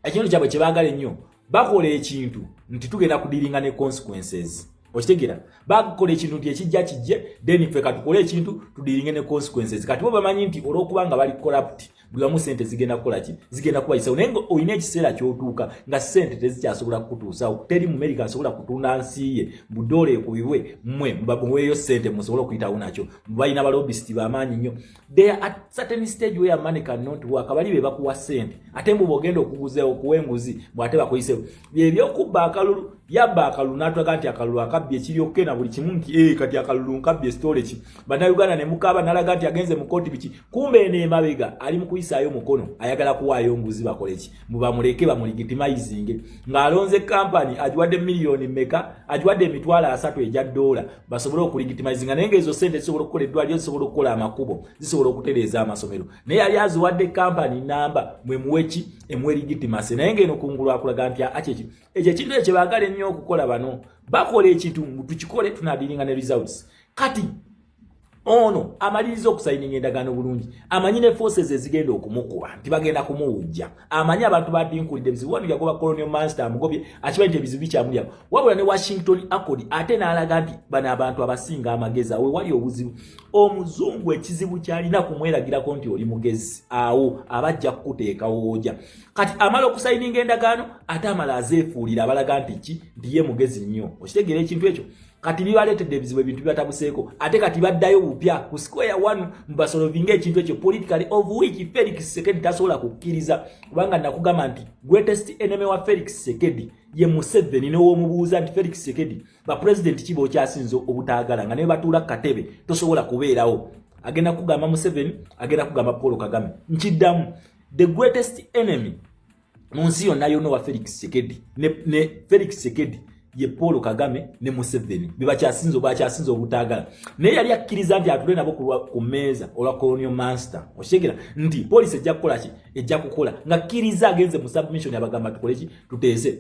ekintu kyabwe kye baagala ennyo, bakola ekintu nti tugenda kudiringa ne consequences. Okitegera? Bakola ekintu nti ekijja kijje, then ffe katukole ekintu tudealinge ne consequences. Kati bo bamanyi nti olw'okuba nga bali corrupt, buli wamu sente zigenda kukola ki? Zigenda kubayisawo. Naye nga olina ekiseera ky'otuuka nga sente tezikyasobola kukutuusawo. Teri Mumerika asobola kutunda nsi ye budoola ekubibwe, mmwe muweeyo sente musobole okuyitawo nakyo. Balina balobbyist bamaanyi nnyo. They are at certain stage where money cannot work. Bali be bakuwa sente, ate mbu bwogenda okuguza okuwa enguzi, bw'ate bakuyisewo byebyokubba akalulu. Yabba akalulu n'atulaga nti akalulu akabbye ekiryokke na buli kimu, nti ee, kati akalulu nkabbye, sitole ki? Bannayuganda ne mukaaba. N'alaga nti agenze mu kooti biki, kumbe eno emabega ali mu kuyisaayo mukono, ayagala kuwaayo nguzi. Bakole ki? Mubamuleke bamulegitimizinge ng'alonze kampani agiwadde miliyoni mmeka? Agiwadde 300,000 egya ddoola basobole okulegitimizinga. Naye ng'ezo sente zisobola okukola eddwaliro, zisobola okukola amakubo, zisobola okutereeza amasomero, naye yali aziwadde kampani namba mwemuweki emuwe legitimacy. Naye ng'eno kungulu akulaga nti akyeki ekyo ekintu ekyo kyebaagala ennyo okukola. Bano bakola ekintu, tukikole, tunadealinga ne results. Kati ono amaliriza okusayininga endagaano bulungi, amanyi ne forces ezigenda okumukuba nti bagenda kumuwujja, amanyi abantu badinkulidde ebizibu. Wano yagoba colonial master, amugobye, akimanyi nti ebizibu bikyamulyako. Wabula ne Washington Accord ate n'alaga nti bano abantu abasinga amagezi. Awe wali obuzibu, omuzungu ekizibu kyalina kumweragirako nti oli mugezi, awo abajja kukuteekawo oja. Kati amala okusayininga endagaano, ate amala azeefuulira, abalaga nti ki? Nti ye mugezi nnyo. Okitegeera ekintu ekyo? Kati bibaleetedde ebizibu, ebintu bibatabuseeko. Ate kati baddayo bupya ku square one, mubasolvinga ekintu ekyo politically, of which Felix Tshisekedi tasobola kukkiriza, kubanga nakugamba nti greatest enemy wa Felix Tshisekedi ye Museveni. Newomubuuza nti Felix Tshisekedi, bapulezidenti ki bokyasinza obutaagala nga naye batuula katebe tosobola kubeerawo, agenda kugamba Museveni, agenda kugamba Paul Kagame. Nkiddamu, the greatest enemy mu nsi yonna yonna wa Felix Tshisekedi ne Felix Tshisekedi ye Paul Kagame ne Museveni, bebakyasinza bakyasinza obutaagala. Naye yali akkiriza nti atule nabo ku mmeeza olwa colonial master. Okitegera nti poliisi ejja kukola ki? Ejja kukola nga kkiriza agenze mu submission, abagamba tukole ki? Tuteese.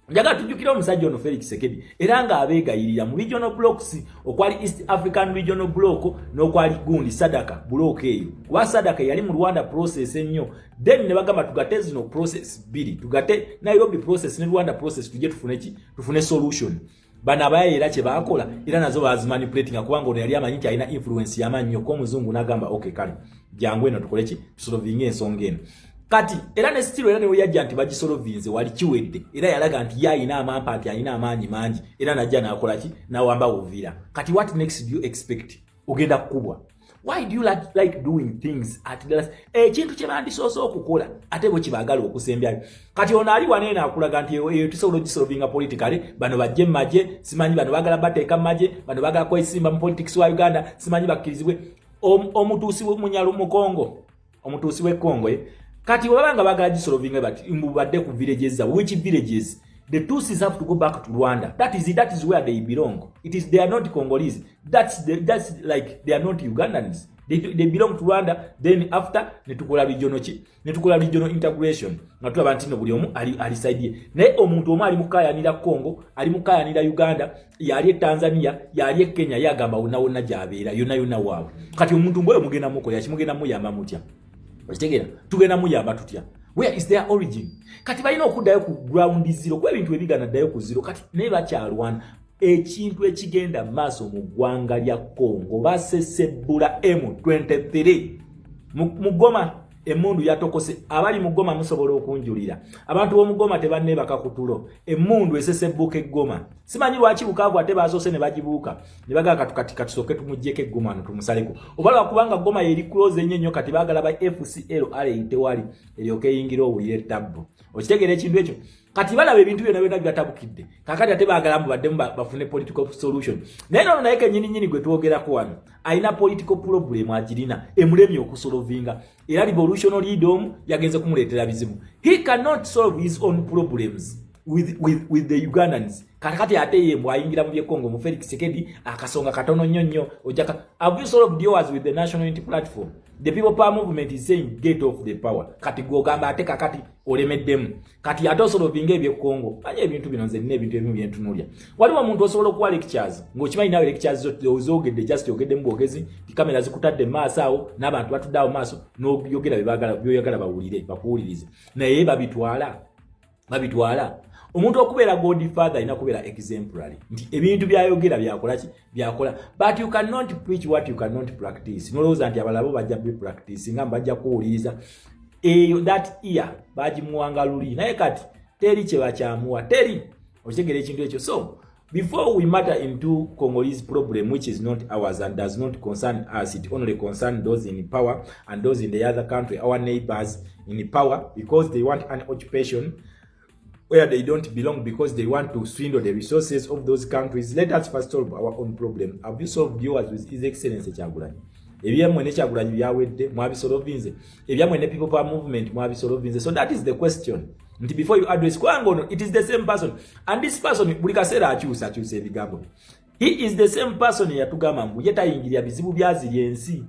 Njagala tujjukire omusajja ono Felix Tshisekedi era ng'abeegayirira mu regional blocks okwali East African Regional Block n'okwali gundi SADC block eyo, kuba SADC yali mu Rwanda Process ennyo. Then ne bagamba tugate zino process bbiri, tugate Nairobi Process ne Rwanda Process, tujje tufune ki? Tufune solution. Bano abayaye era kye baakola, era nazo bazimanipulatinga, kubanga ono yali amanyi nti alina influence y'amaanyi nnyo ko omuzungu, n'agamba okay, kale jangu eno tukole ki? Tusolvinge ensonga eno. Kati era ne still era newe yajja nti bagisolovinze, wali kiwedde. Era yalaga nti ye alina amampa, nti alina amaanyi mangi, era najja n'akola ki? N'awamba Uvira. Kati what next do you expect? Ogenda kukubwa. Why do you like doing things at the last? Ekintu kye bandisoose okukola ate bwe kibaagala okusembyayo. Kati ono ali wano eno akulaga nti eyo tusobola ogisolvinga politically. Bano bajje mu magye, simanyi bano baagala bateeka mu magye, bano baagala kwesimba mu politics wa Uganda, simanyi bakkirizibwe. Omutuusi munyalu mu Congo, omutuusi w'e Congo eh? Kati bwebaba nga baagala gisolvinga bati mbu badde ku villages zaabwe, which villages? The Tutsis have to go back to Rwanda. That is where they belong. It is, they are not Congolese. That's like they are not Ugandans. They belong to Rwanda. Then after netukola regional ki? Netukola regional integration nga tulaba nti no buli omu ali side ye. Naye omuntu omu ali mukayanira Congo, ali mukayanira Uganda, yali e Tanzania, yali e Kenya, yagamba wonna wonna gy'abeera, yonna yonna waabwe. Kati omuntu ng'oyo mugenda mukolera ki? Mugenda muyamba mutya? Okitegeera? Tugenda muyamba tutya? Where is their origin? Kati balina okuddayo ku ground zero, kuba ebintu ebigana ddayo ku zero. Kati naye bakyalwana ekintu ekigenda mu maaso mu ggwanga lya Congo. Basesebbula M23 mu Goma, emmundu yatokose. Abali mu Goma musobola okunjulira, abantu b'omu Goma tebanneebaka ku tulo, emmundu esesebbuka eggoma. Simanyi lwaki Bukavu ate basoose ne bagibuuka ne bagala katu kati katusooke tumugyeko eggoma no tumusaleko, oba lwakubanga Goma yeri close ennyo nnyo. Kati baagala ba FCLR tewali eryoke eyingira owulire ettabbu. Okitegeera ekintu ekyo? Kati balaba ebintu byonna byonna bibatabukidde. Kakati ate baagala mubaddemu bafune political solution. Naye nono naye kenyini nyini gwe twogerako wano alina political problem, agirina emulemye okusolovinga. Era revolutionary leader omu yagenze kumuleetera bizibu. He cannot solve his own problems with the Ugandans. Kakati ate ye mbwayingira mu byekongo mu Felix Tshisekedi akasonga katono nnyo nnyo. Ojaka, have you solved yours with the National Unity Platform? The People Power Movement is saying get off the power. Kati gwogamba ate kakati olemeddemu, kati ate osolovinga ebyekongo. Manya ebintu bino, nze nina ebintu ebimu byentunulya. Waliwo omuntu osobola okuwa lectures ng'okimanyi nawe lectures ozogedde, just ogeddemu bwogezi, kamera zikutadde mu maaso awo n'abantu batudde awo maaso, n'oyogera byoyagala bawulire, bakuwulirize, naye babitwala babitwala. Omuntu okubeera godfather alina kubeera exemplary, nti ebintu byayogera byakola ki, byakola. But you cannot preach what you cannot practice. Nolowooza nti abalala bo bajja be practice nga bajja kuwuliriza. Eyo that ear bagimuwanga luli, naye kati teri kye bakyamuwa, teri. Okitegera ekintu ekyo? So before we matter into Congolese problem, which is not ours and does not concern us, it only concern those in power and those in the other country, our neighbors in power, because they want an occupation where they don't belong, because they want to swindle the resources of those countries. Let us first solve our own problem. Have you solved yours with His Excellency Kyagulanyi? Ebyammwe ne Kyagulanyi byawedde? Mwabisolovinze? Ebyammwe ne People Power Movement mwabisolovinze? So that is the question, nti before you address, kubanga ono, it is the same person, and this person buli kaseera akyusa akyusa ebigambo. He is the same person eyatugamba mbu ye tayingirira bizibu byaziri ensi.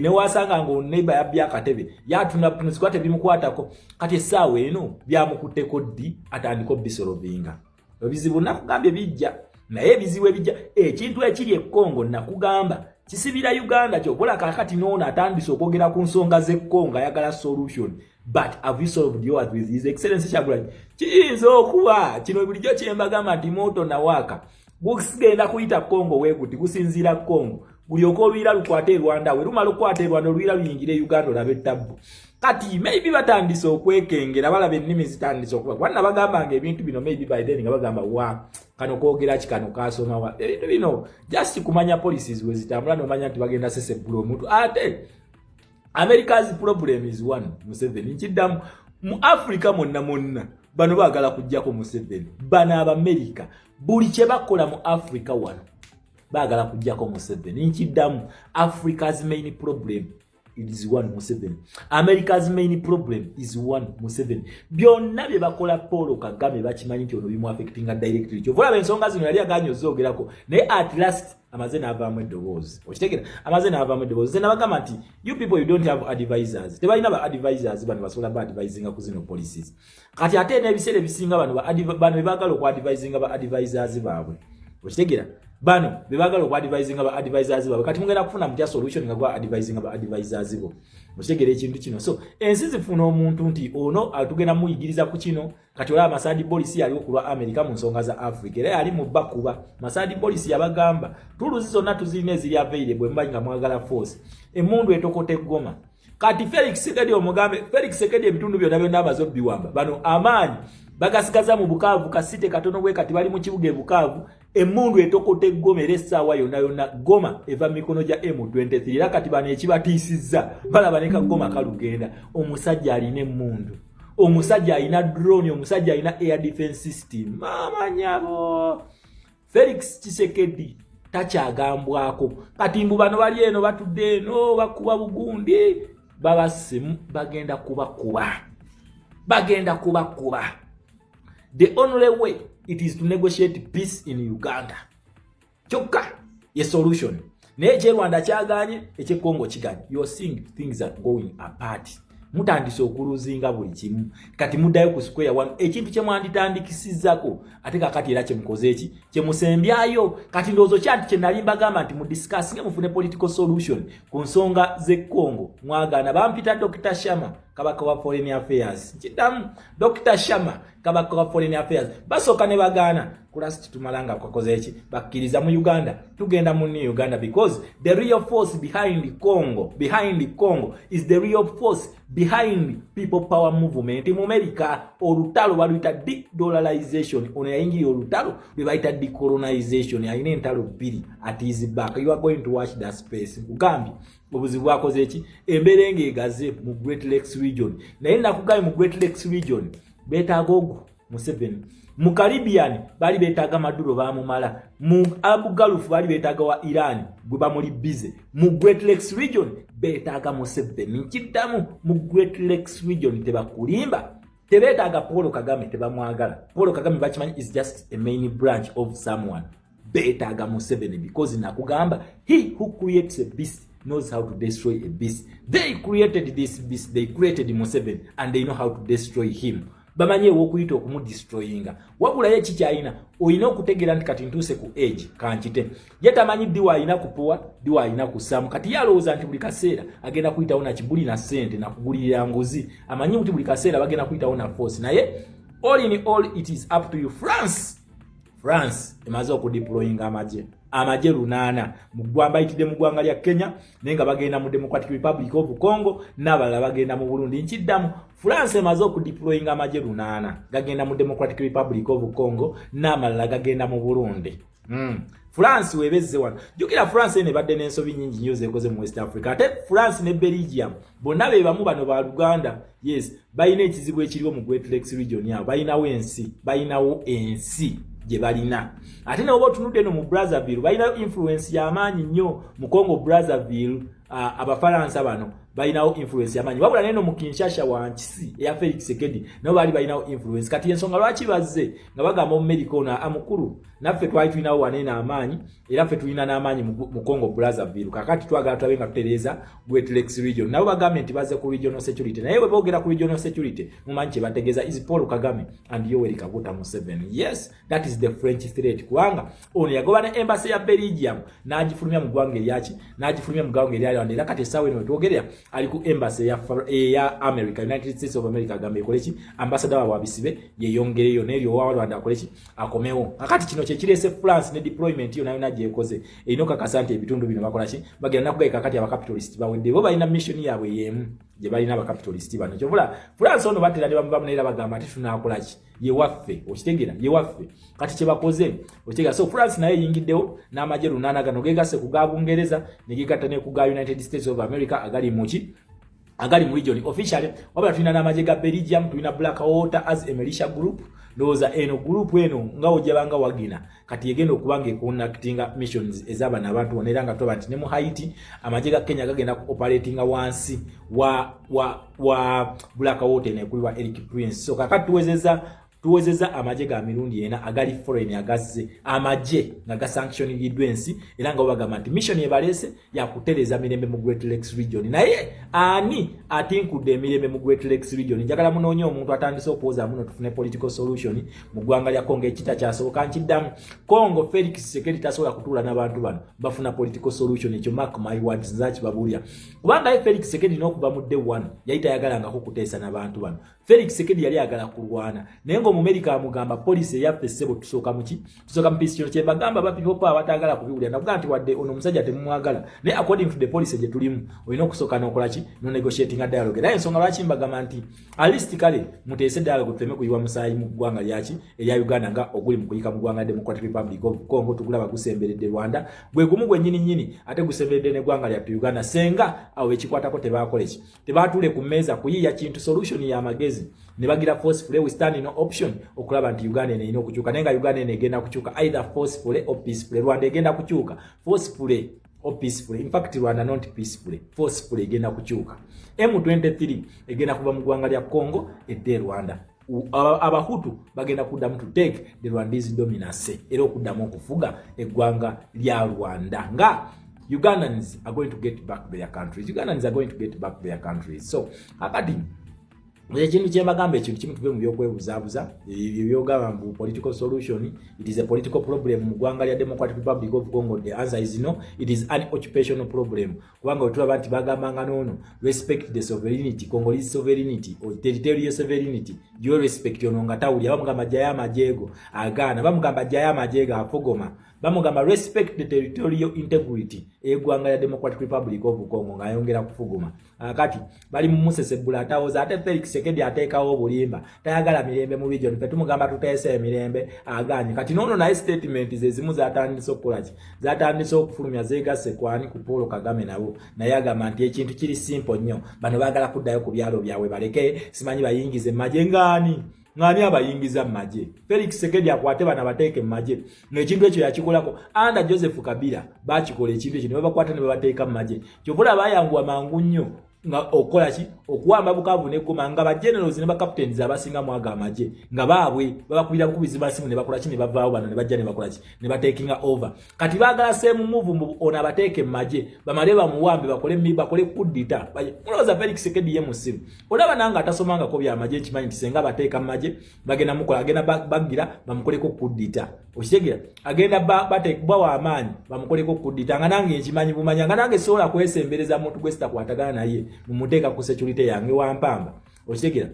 Newasanga nga oneiba yabbye akatebe, yatuna kuba tebimukwatako. Kati essaawa eno byamukutteko ddi atandika obisolovinga ebizibu? Nakugambye bijja, naye ebizibu ebijja, ekintu ekiri e Congo nakugamba kisibira Uganda. Kyokola kakati noono atandise okwogera ku nsonga z'e Congo, ayagala solution, but have you solved yours with His Excellency Kyagulanyi? Kiyinza okuba kino bulijjo kyembagamba nti moto nawaaka gusigenda kuyita Congo weguti gusinziira Congo, gulyoka oluyira lukwate e Rwanda, we lumala okukwata e Rwanda oluyira luyingire Uganda, olabe ettabbu. Kati maybe batandise okwekengera, balaba ennimi zitandise okuba kubanna bagambanga ebintu bino. Maybe by then nga bagamba, "Wa kano koogera ki? Kano kasoma wa?" Ebintu bino just kumanya policies we zitambula, nomanya nti bagenda sesebbula omuntu. Ate America's problem is one, Museveni. Nkiddamu, mu Africa mwonna mwonna bano baagala kuggyako Museveni. Bano Abamerika buli kye bakola mu Africa wano baagala kuggyako Museveni. Nkiddamu, Africa's main problem is one, Museveni. America's main problem is one, Museveni. Byonna bye bakola Paul Kagame bakimanyi nti ono bimuaffectinga directly. Kyova olaba ensonga zino yali aganye ozoogerako, naye at last amaze n'avaamu eddoboozi. Okitegera? Amaze n'avaamu eddoboozi. Ze nabagamba nti you people, you don't have advisors. Tebalina ba advisors. Bano basobola ba advisinga ku zino policies. Kati ate n'ebiseera ebisinga bano bebaagala okuadvisinga ba advisors baabwe. Okitegera? Bano bebaagala okuadvisinga ba advisors baabwe. Kati mugenda kufuna mutya solution nga gwa advisinga ba advisors bo? Okitegera ekintu kino? So ensi zifuna omuntu nti ono tugenda muyigiriza ku kino. Kati olaba Massad Boulos yaliwo ku lwa America mu nsonga za Africa, era yali mu bakuba. Massad Boulos yabagamba, "Tools zonna tuzirina eziri available mubanyi nga mwagala force." Emundu etokota eggoma. Kati Felix Tshisekedi, omugambe Felix Tshisekedi, ebitundu byonna byonna amaze obbiwamba. Bano amaanyi bagasigaza mu Bukavu, kasite katono bwe kati bali mu kibuga e Bukavu. Emundu etokota eggoma, era essaawa yonna yonna Goma eva mu mikono gya M23. Era kati bano ekibatiisizza, balaba ne kagoma kalugenda. Omusajja alina emmundu, omusajja alina drone, omusajja alina air defense system. Maama nyabo, Felix Tshisekedi takyagambwako. Kati mbu bano bali eno batudde eno bakuba bugundi, babasemu, bagenda kubakuba, bagenda kubakuba. The only way, it is to negotiate peace in Uganda kyokka ye solution. Naye ekyerwanda kyaganye, ekyekongo kiganye. You are seeing things are going apart. Mutandise okuluzinga buli kimu. Kati muddayo ku square one, ekintu kye mwanditandikisizako. Ate kakati era kyemukoze eki kyemusembyayo. Kati ndowooza kyanti kye nali mbagamba nti mudiscussinge mufune political solution ku nsonga z'e Congo, mwagaana. Bampita Dr Shama, kabaka wa foreign affairs. Nkiddamu, Dr Shama, kabaka wa foreign affairs. Basooka ne bagaana, kulasi tumala nga kakoze eki, bakkiriza mu Uganda. Tugenda mu new Uganda, because the real force behind Congo, behind Congo is the real force behind People Power Movement mu America. Olutalo baluyita dedollarization. Ono yayingirira olutalo lwe bayita decolonization. Alina entalo bbiri at his back. You are going to watch that space. Nkugambye obuzibu bwakoze eki, embeera engeegaze mu Great Lakes Region. Naye nakugambye, mu Great Lakes Region beetaaga ogu Museveni. Mu Caribbean baali beetaaga Maduro, bamumala. Mu Arab Gulf baali beetaaga wa Iran gwe bamuli bize. Mu Great Lakes Region beetaaga Museveni. Nkiddamu, mu Great Lakes Region tebakulimba, tebeetaaga Paul Kagame, tebamwagala. Paul Kagame bakimanyi is just a main branch of someone. Beetaaga Museveni because nakugamba, he who creates a beast knows how to destroy a beast. They created this beast, they created Museveni, and they know how to destroy him. Bamanyi ewokuyita okumudestroyinga. Wabulayo ekikyalina, olina okutegeera nti kati ntuuse ku age kankite. Ye tamanyi ddi waalina kupuwa, ddi waalina kusaamu. Kati ye alowooza nti buli kaseera agenda kuyitawo nakibuli na ssente nakugulirira nguzi. Amanyi nti buli kaseera bagenda kuyitawo na force, naye All in all, it is up to you. France emaze okudeployinga amagye 800 mugwamba, yitidde mu ggwanga lya Kenya, naye nga bagenda mu Democratic Republic of Congo, n'abalala bagenda mu Burundi. Nkiddamu, France emaze okudeployinga amagye 800, gagenda mu Democratic Republic of Congo, n'amalala gagenda mu Burundi. France webezze wano. Jjukira France eno ebadde n'ensobi nyingi nnyo zeekoze mu West Africa. Ate France ne Belgium bonna be bamu, bano ba Luganda. Yes, balina ekizibu ekiriwo mu Great Lakes region awo, balinawo ensi gye balina. Ate ne oba otunudde eno mu Brazzaville, balinayo influence y'amaanyi nnyo mu Congo Brazzaville. Abafalansa bano balinawo influence y'amaanyi, wabula neno mu Kinshasa wankisi eya Felix Tshisekedi nabo baali balinawo influence. Kati ensonga lwaki bazze nga bagamba omumerika ono amukulu, naffe twali tulinawo waneeno amaanyi, era ffe tulina n'amaanyi mu Congo Brazzaville. Kakati twagala tulabe nga tutereeza Great Lakes region. Nabo bagambye nti bazze ku regional security, naye bwe boogera ku regional security mumanyi kye bategeeza, is Paul Kagame and Yoweri Kaguta Museveni. Yes, that is the French threat, kubanga ono yagoba ne embassy ya Belgium n'agifulumya mu ggwanga eryaki, n'agifulumya mu ggwanga erya Rwanda. Era kati essaawa eno wetwogerera ali ku embassy eya America, United States of America. Agamba ekole ki? Ambassador waabwe abisibe, yeyongereyo n'eryo owa Rwanda akole ki? Akomewo. Kakati kino kyekireese France ne deployment yonna yonna gyekoze, erina okakasa nti ebitundu bino bakola ki? Bagenda nakugayi. Kakati abacapitalist bawedde, bo balina mission yaabwe y'emu gye balina, abacapitalist bano. Kyovula France ono batera ne bamuvamu, naye era bagamba ati tunaakola ki? Yewaffe, okitegeera? Yewaffe. Kati kyebakoze, okitegeera? So France naye eyingiddewo n'amagye 800 gano, gegasse ku ga Bungereza ne gegatta ne ku ga United States of America agali muki, agali mu region officially. Wabula tulina n'amagye ga Belgium, tulina Black Water as a militia group. Ndowooza eno group eno nga ojabanga wagina, kati egenda okuba nga econductinga missions ez'abano abantu bonna. Era nga tulaba nti ne mu Haiti amagye ga Kenya gagenda ku operatinga wansi wa Black Water eno ekulibwa Eric Prince. So kakati tuwezeza amagye ga mirundi ena agali foreign agazze, amagye nga gasanctioniddwa ensi, era nga bagamba nti mission ebaleese yakutereeza mirembe mu Great Lakes region. Naye ani atinkudde emirembe mu Great Lakes region? Njagala munoonye omuntu atandise okuwoza muno tufune political solution mu ggwanga lya Congo. Ekitakyasoboka, nkiddamu, Congo Felix Tshisekedi tasobola kutuula n'abantu bano bafuna political solution. Ekyo mark my words, nzakibabuulira, kubanga ye Felix Tshisekedi n'okuva mu day one yali tayagalangako kuteesa n'abantu bano. Felix Tshisekedi yali ayagala kulwana, naye ng'Omumerika amugamba policy eyaffe ssebo, tusooka muki? Tusooka mu peace. Kino kyembagamba ba people abatagala kubiwulira, nakugaa nti wadde ono omusajja temumwagala, naye according to the policy gye tulimu, olina okusooka n'okola ki? No negotiatinga dialogue. Era ensonga lwaki mbagamba nti at least kale muteese dialogue, tuleme kuyiwa musaayi mu ggwanga lyaki erya Uganda nga oguli mu kuyika mu ggwanga Democratic Republic of Congo. Tugulaba gusemberedde Rwanda, gwe gumu gwennyini nnyini, ate gusemberedde n'eggwanga lyattu Uganda. Senga awo ekikwatako tebaakole ki? Tebaatuule ku mmeeza kuyiiya kintu, solution y'amagezi, ne bagira forcefully. We stand no option okulaba nti Uganda eno erina okukyuka, naye nga Uganda eno egenda kukyuka either forcefully or peacefully. Rwanda egenda kukyuka forcefully or peacefully. In fact, Rwanda not peacefully, forcefully egenda kukyuka. M23 egenda kuva mu ggwanga lya Congo edde Rwanda. Abahutu bagenda kuddamu to take the Rwandese dominance, era okuddamu okufuga eggwanga lya Rwanda, nga Ugandans are going to get back their countries. Ugandans are going to get back their countries. So akati ekintu kyembagamba, ekintu kimu, tuve mu byokwebuzaabuza ebyo byogamba mbu political solution, it is a political problem mu ggwanga lya Democratic Republic of Congo. The answer is no, it is an occupational problem, kubanga wetulaba nti bagambanga noono respect the sovereignty, Congolese sovereignty or territorial sovereignty, yo respect. Ono nga tawulira, bamugamba jjayo amajeego, agaana. Bamugamba jjayo amajeego, afogoma. Bamugamba respect the territorial integrity eggwanga lya Democratic Republic of Congo, ng'ayongera kufuguma. Kati bali mu musesebbula atawoza. Ate Felix Tshisekedi ateekawo obulimba, tayagala mirembe mu region. Fe tumugamba tuteese emirembe, aganye. Kati noono naye statement ze zimu zatandise okukolaki, zatandise okufulumya, zeegasse kwani? Ku Paul Kagame. Nabo naye agamba nti ekintu kiri simple nnyo, bano baagala kuddayo ku byalo byabwe, baleke simanyi bayingize magye. Ngaani abayingiza mu magye? Felix Tshisekedi akwate bano abateeke mu magye, ng'ekintu ekyo yakikolako under Joseph Kabila. Bakikola ekintu ekyo ne babakwata ne babateeka mu magye. Kyova olaba bayanguwa mangu nnyo nga okukola ki? Okuwamba Bukavu ne Goma, nga ba generals ne ba captains abasinga mwaga amagye nga baabwe babakubira bukubizi masimu ne bakola ki? Ne bavaawo. Bano ne bajja ne bakola ki? Ne batekinga over. Kati baagala same move, mbu ono abateeke mu magye, bamale bamuwambe, bakole kuddita. Mulowooza Felix Tshisekedi ye musiru? Olaba nange atasomangako byamagye nkimanyi nti senga bateeka mu magye bagenda mukola, agenda bagira bamukoleko kuddita. Okitegeera? Agenda bawa amaanyi bamukoleko kuddita, nga nange nkimanyi bumanya, nga nange sobola kwesembereza muntu gwe sitakwatagana naye mumuteeka ku security yange wampamba. Okitegeera?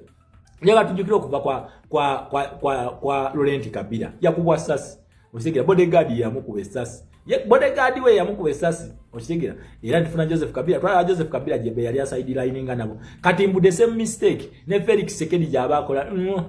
Njagala tujjukire okuva kwa, kwa, kwa, kwa, kwa Laurent Kabila yakubwa sasi, okitegera. Bodyguard yamukuba essasi, bodyguard we yamukuba essasi, okitegera. Era ntifuna Joseph Kabila, twalaba Joseph Kabila gye yali asideline nga nabo. Kati mbu the same mistake ne Felix Tshisekedi gy'aba akola,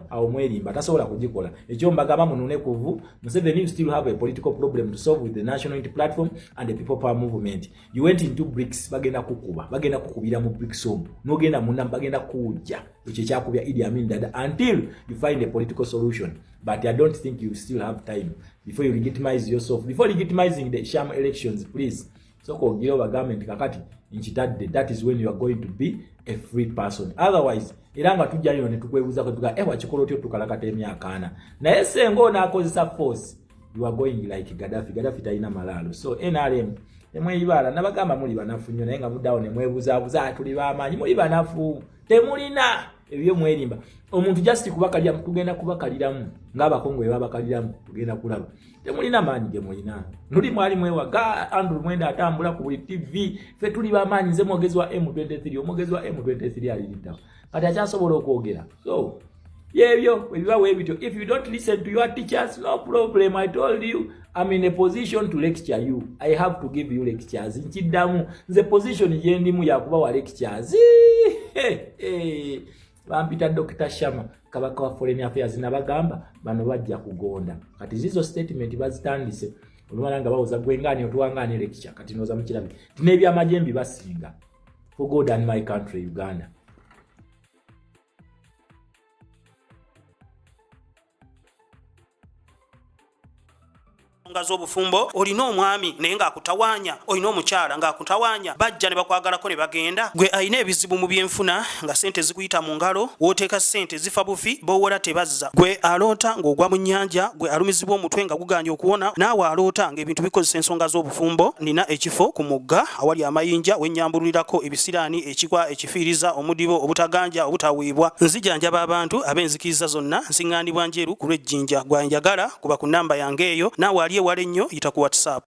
awo mwerimba, tasobola kugikola. Ekyo mbagamba munune kuvu. Museveni, you still have a political problem to solve with the National Unity Platform and the People Power Movement. You went into BRICS, bagenda kukuba, bagenda kukubira mu BRICS omwo, n'ogenda munda bagenda kuwujja. Ekyo ekyakubya Idi Amin Dada, until you find a political solution. But I don't think you still have time before you legitimize yourself. Before legitimizing the sham elections, please sooka ogira obagambe nti kakati nkitadde. That is when you are going to be a free person. Otherwise era nga tujja lino ne tukwebuuzako tuga eh, wakikola otya otukalakata emyaka 40? Naye senga onaakozesa force, you are going like Gaddafi. Gaddafi talina malaalo. So NRM temweyibaala, nabagamba muli banafu nnyo, naye nga muddawo ne mwebuzaabuza tuli bamaanyi. Muli banafu, temulina ebyo, mwerimba. Omuntu just kubakalira, tugenda kubakaliramu ng'abakongo bwe babakaliramu. Tugenda kulaba, temulina maanyi ge mulina. Luli mwali mwewaga Andrew Mwenda atambula ku buli TV, ffe tuli bamaanyi, nze mwogezi wa M23. Omwogezi wa M23 aliriddawo kati akyasobola okwogera? So yebyo ebiba bwe bityo. If you don't listen to your teachers, no problem. I told you, I'm in a position to lecture you. I have to give you lectures. Nkiddamu, nze position gyendimu yakubawa lectures. Bampita Dr Shama, kabaka wa foreign affairs. Nabagamba bano bajja kugonda. Kati zizo statement bazitandise olumala nga bawoza gwengaani otuwangaani lecture. Kati noza mukirabe tina ebyamagye basinga. For God and my country Uganda. Ensonga z'obufumbo, olina omwami naye ng'akutawaanya, olina omukyala ng'akutawaanya, bajja ne bakwagalako ne bagenda. Gwe alina ebizibu mu byenfuna nga ssente zikuyita mu ngalo, w'oteeka ssente zifa bufi, b'owola tebazza. Gwe aloota ng'ogwa mu nnyanja, gwe alumizibwa omutwe nga guganye okuwona, naawe aloota ng'ebintu bikozesa ensonga z'obufumbo, nina ekifo ku mugga awali amayinja wennyambululirako ebisiraani, ekikwa, ekifiiriza, omudibo, obutaganja, obutaweebwa. Nzijanjaba abantu ab'enzikiriza zonna, nsiŋŋaanibwa Njeru ku lw'Ejjinja. Gwanjagala kuba ku nnamba yange eyo, naawe ali ewala ennyo yita ku WhatsApp.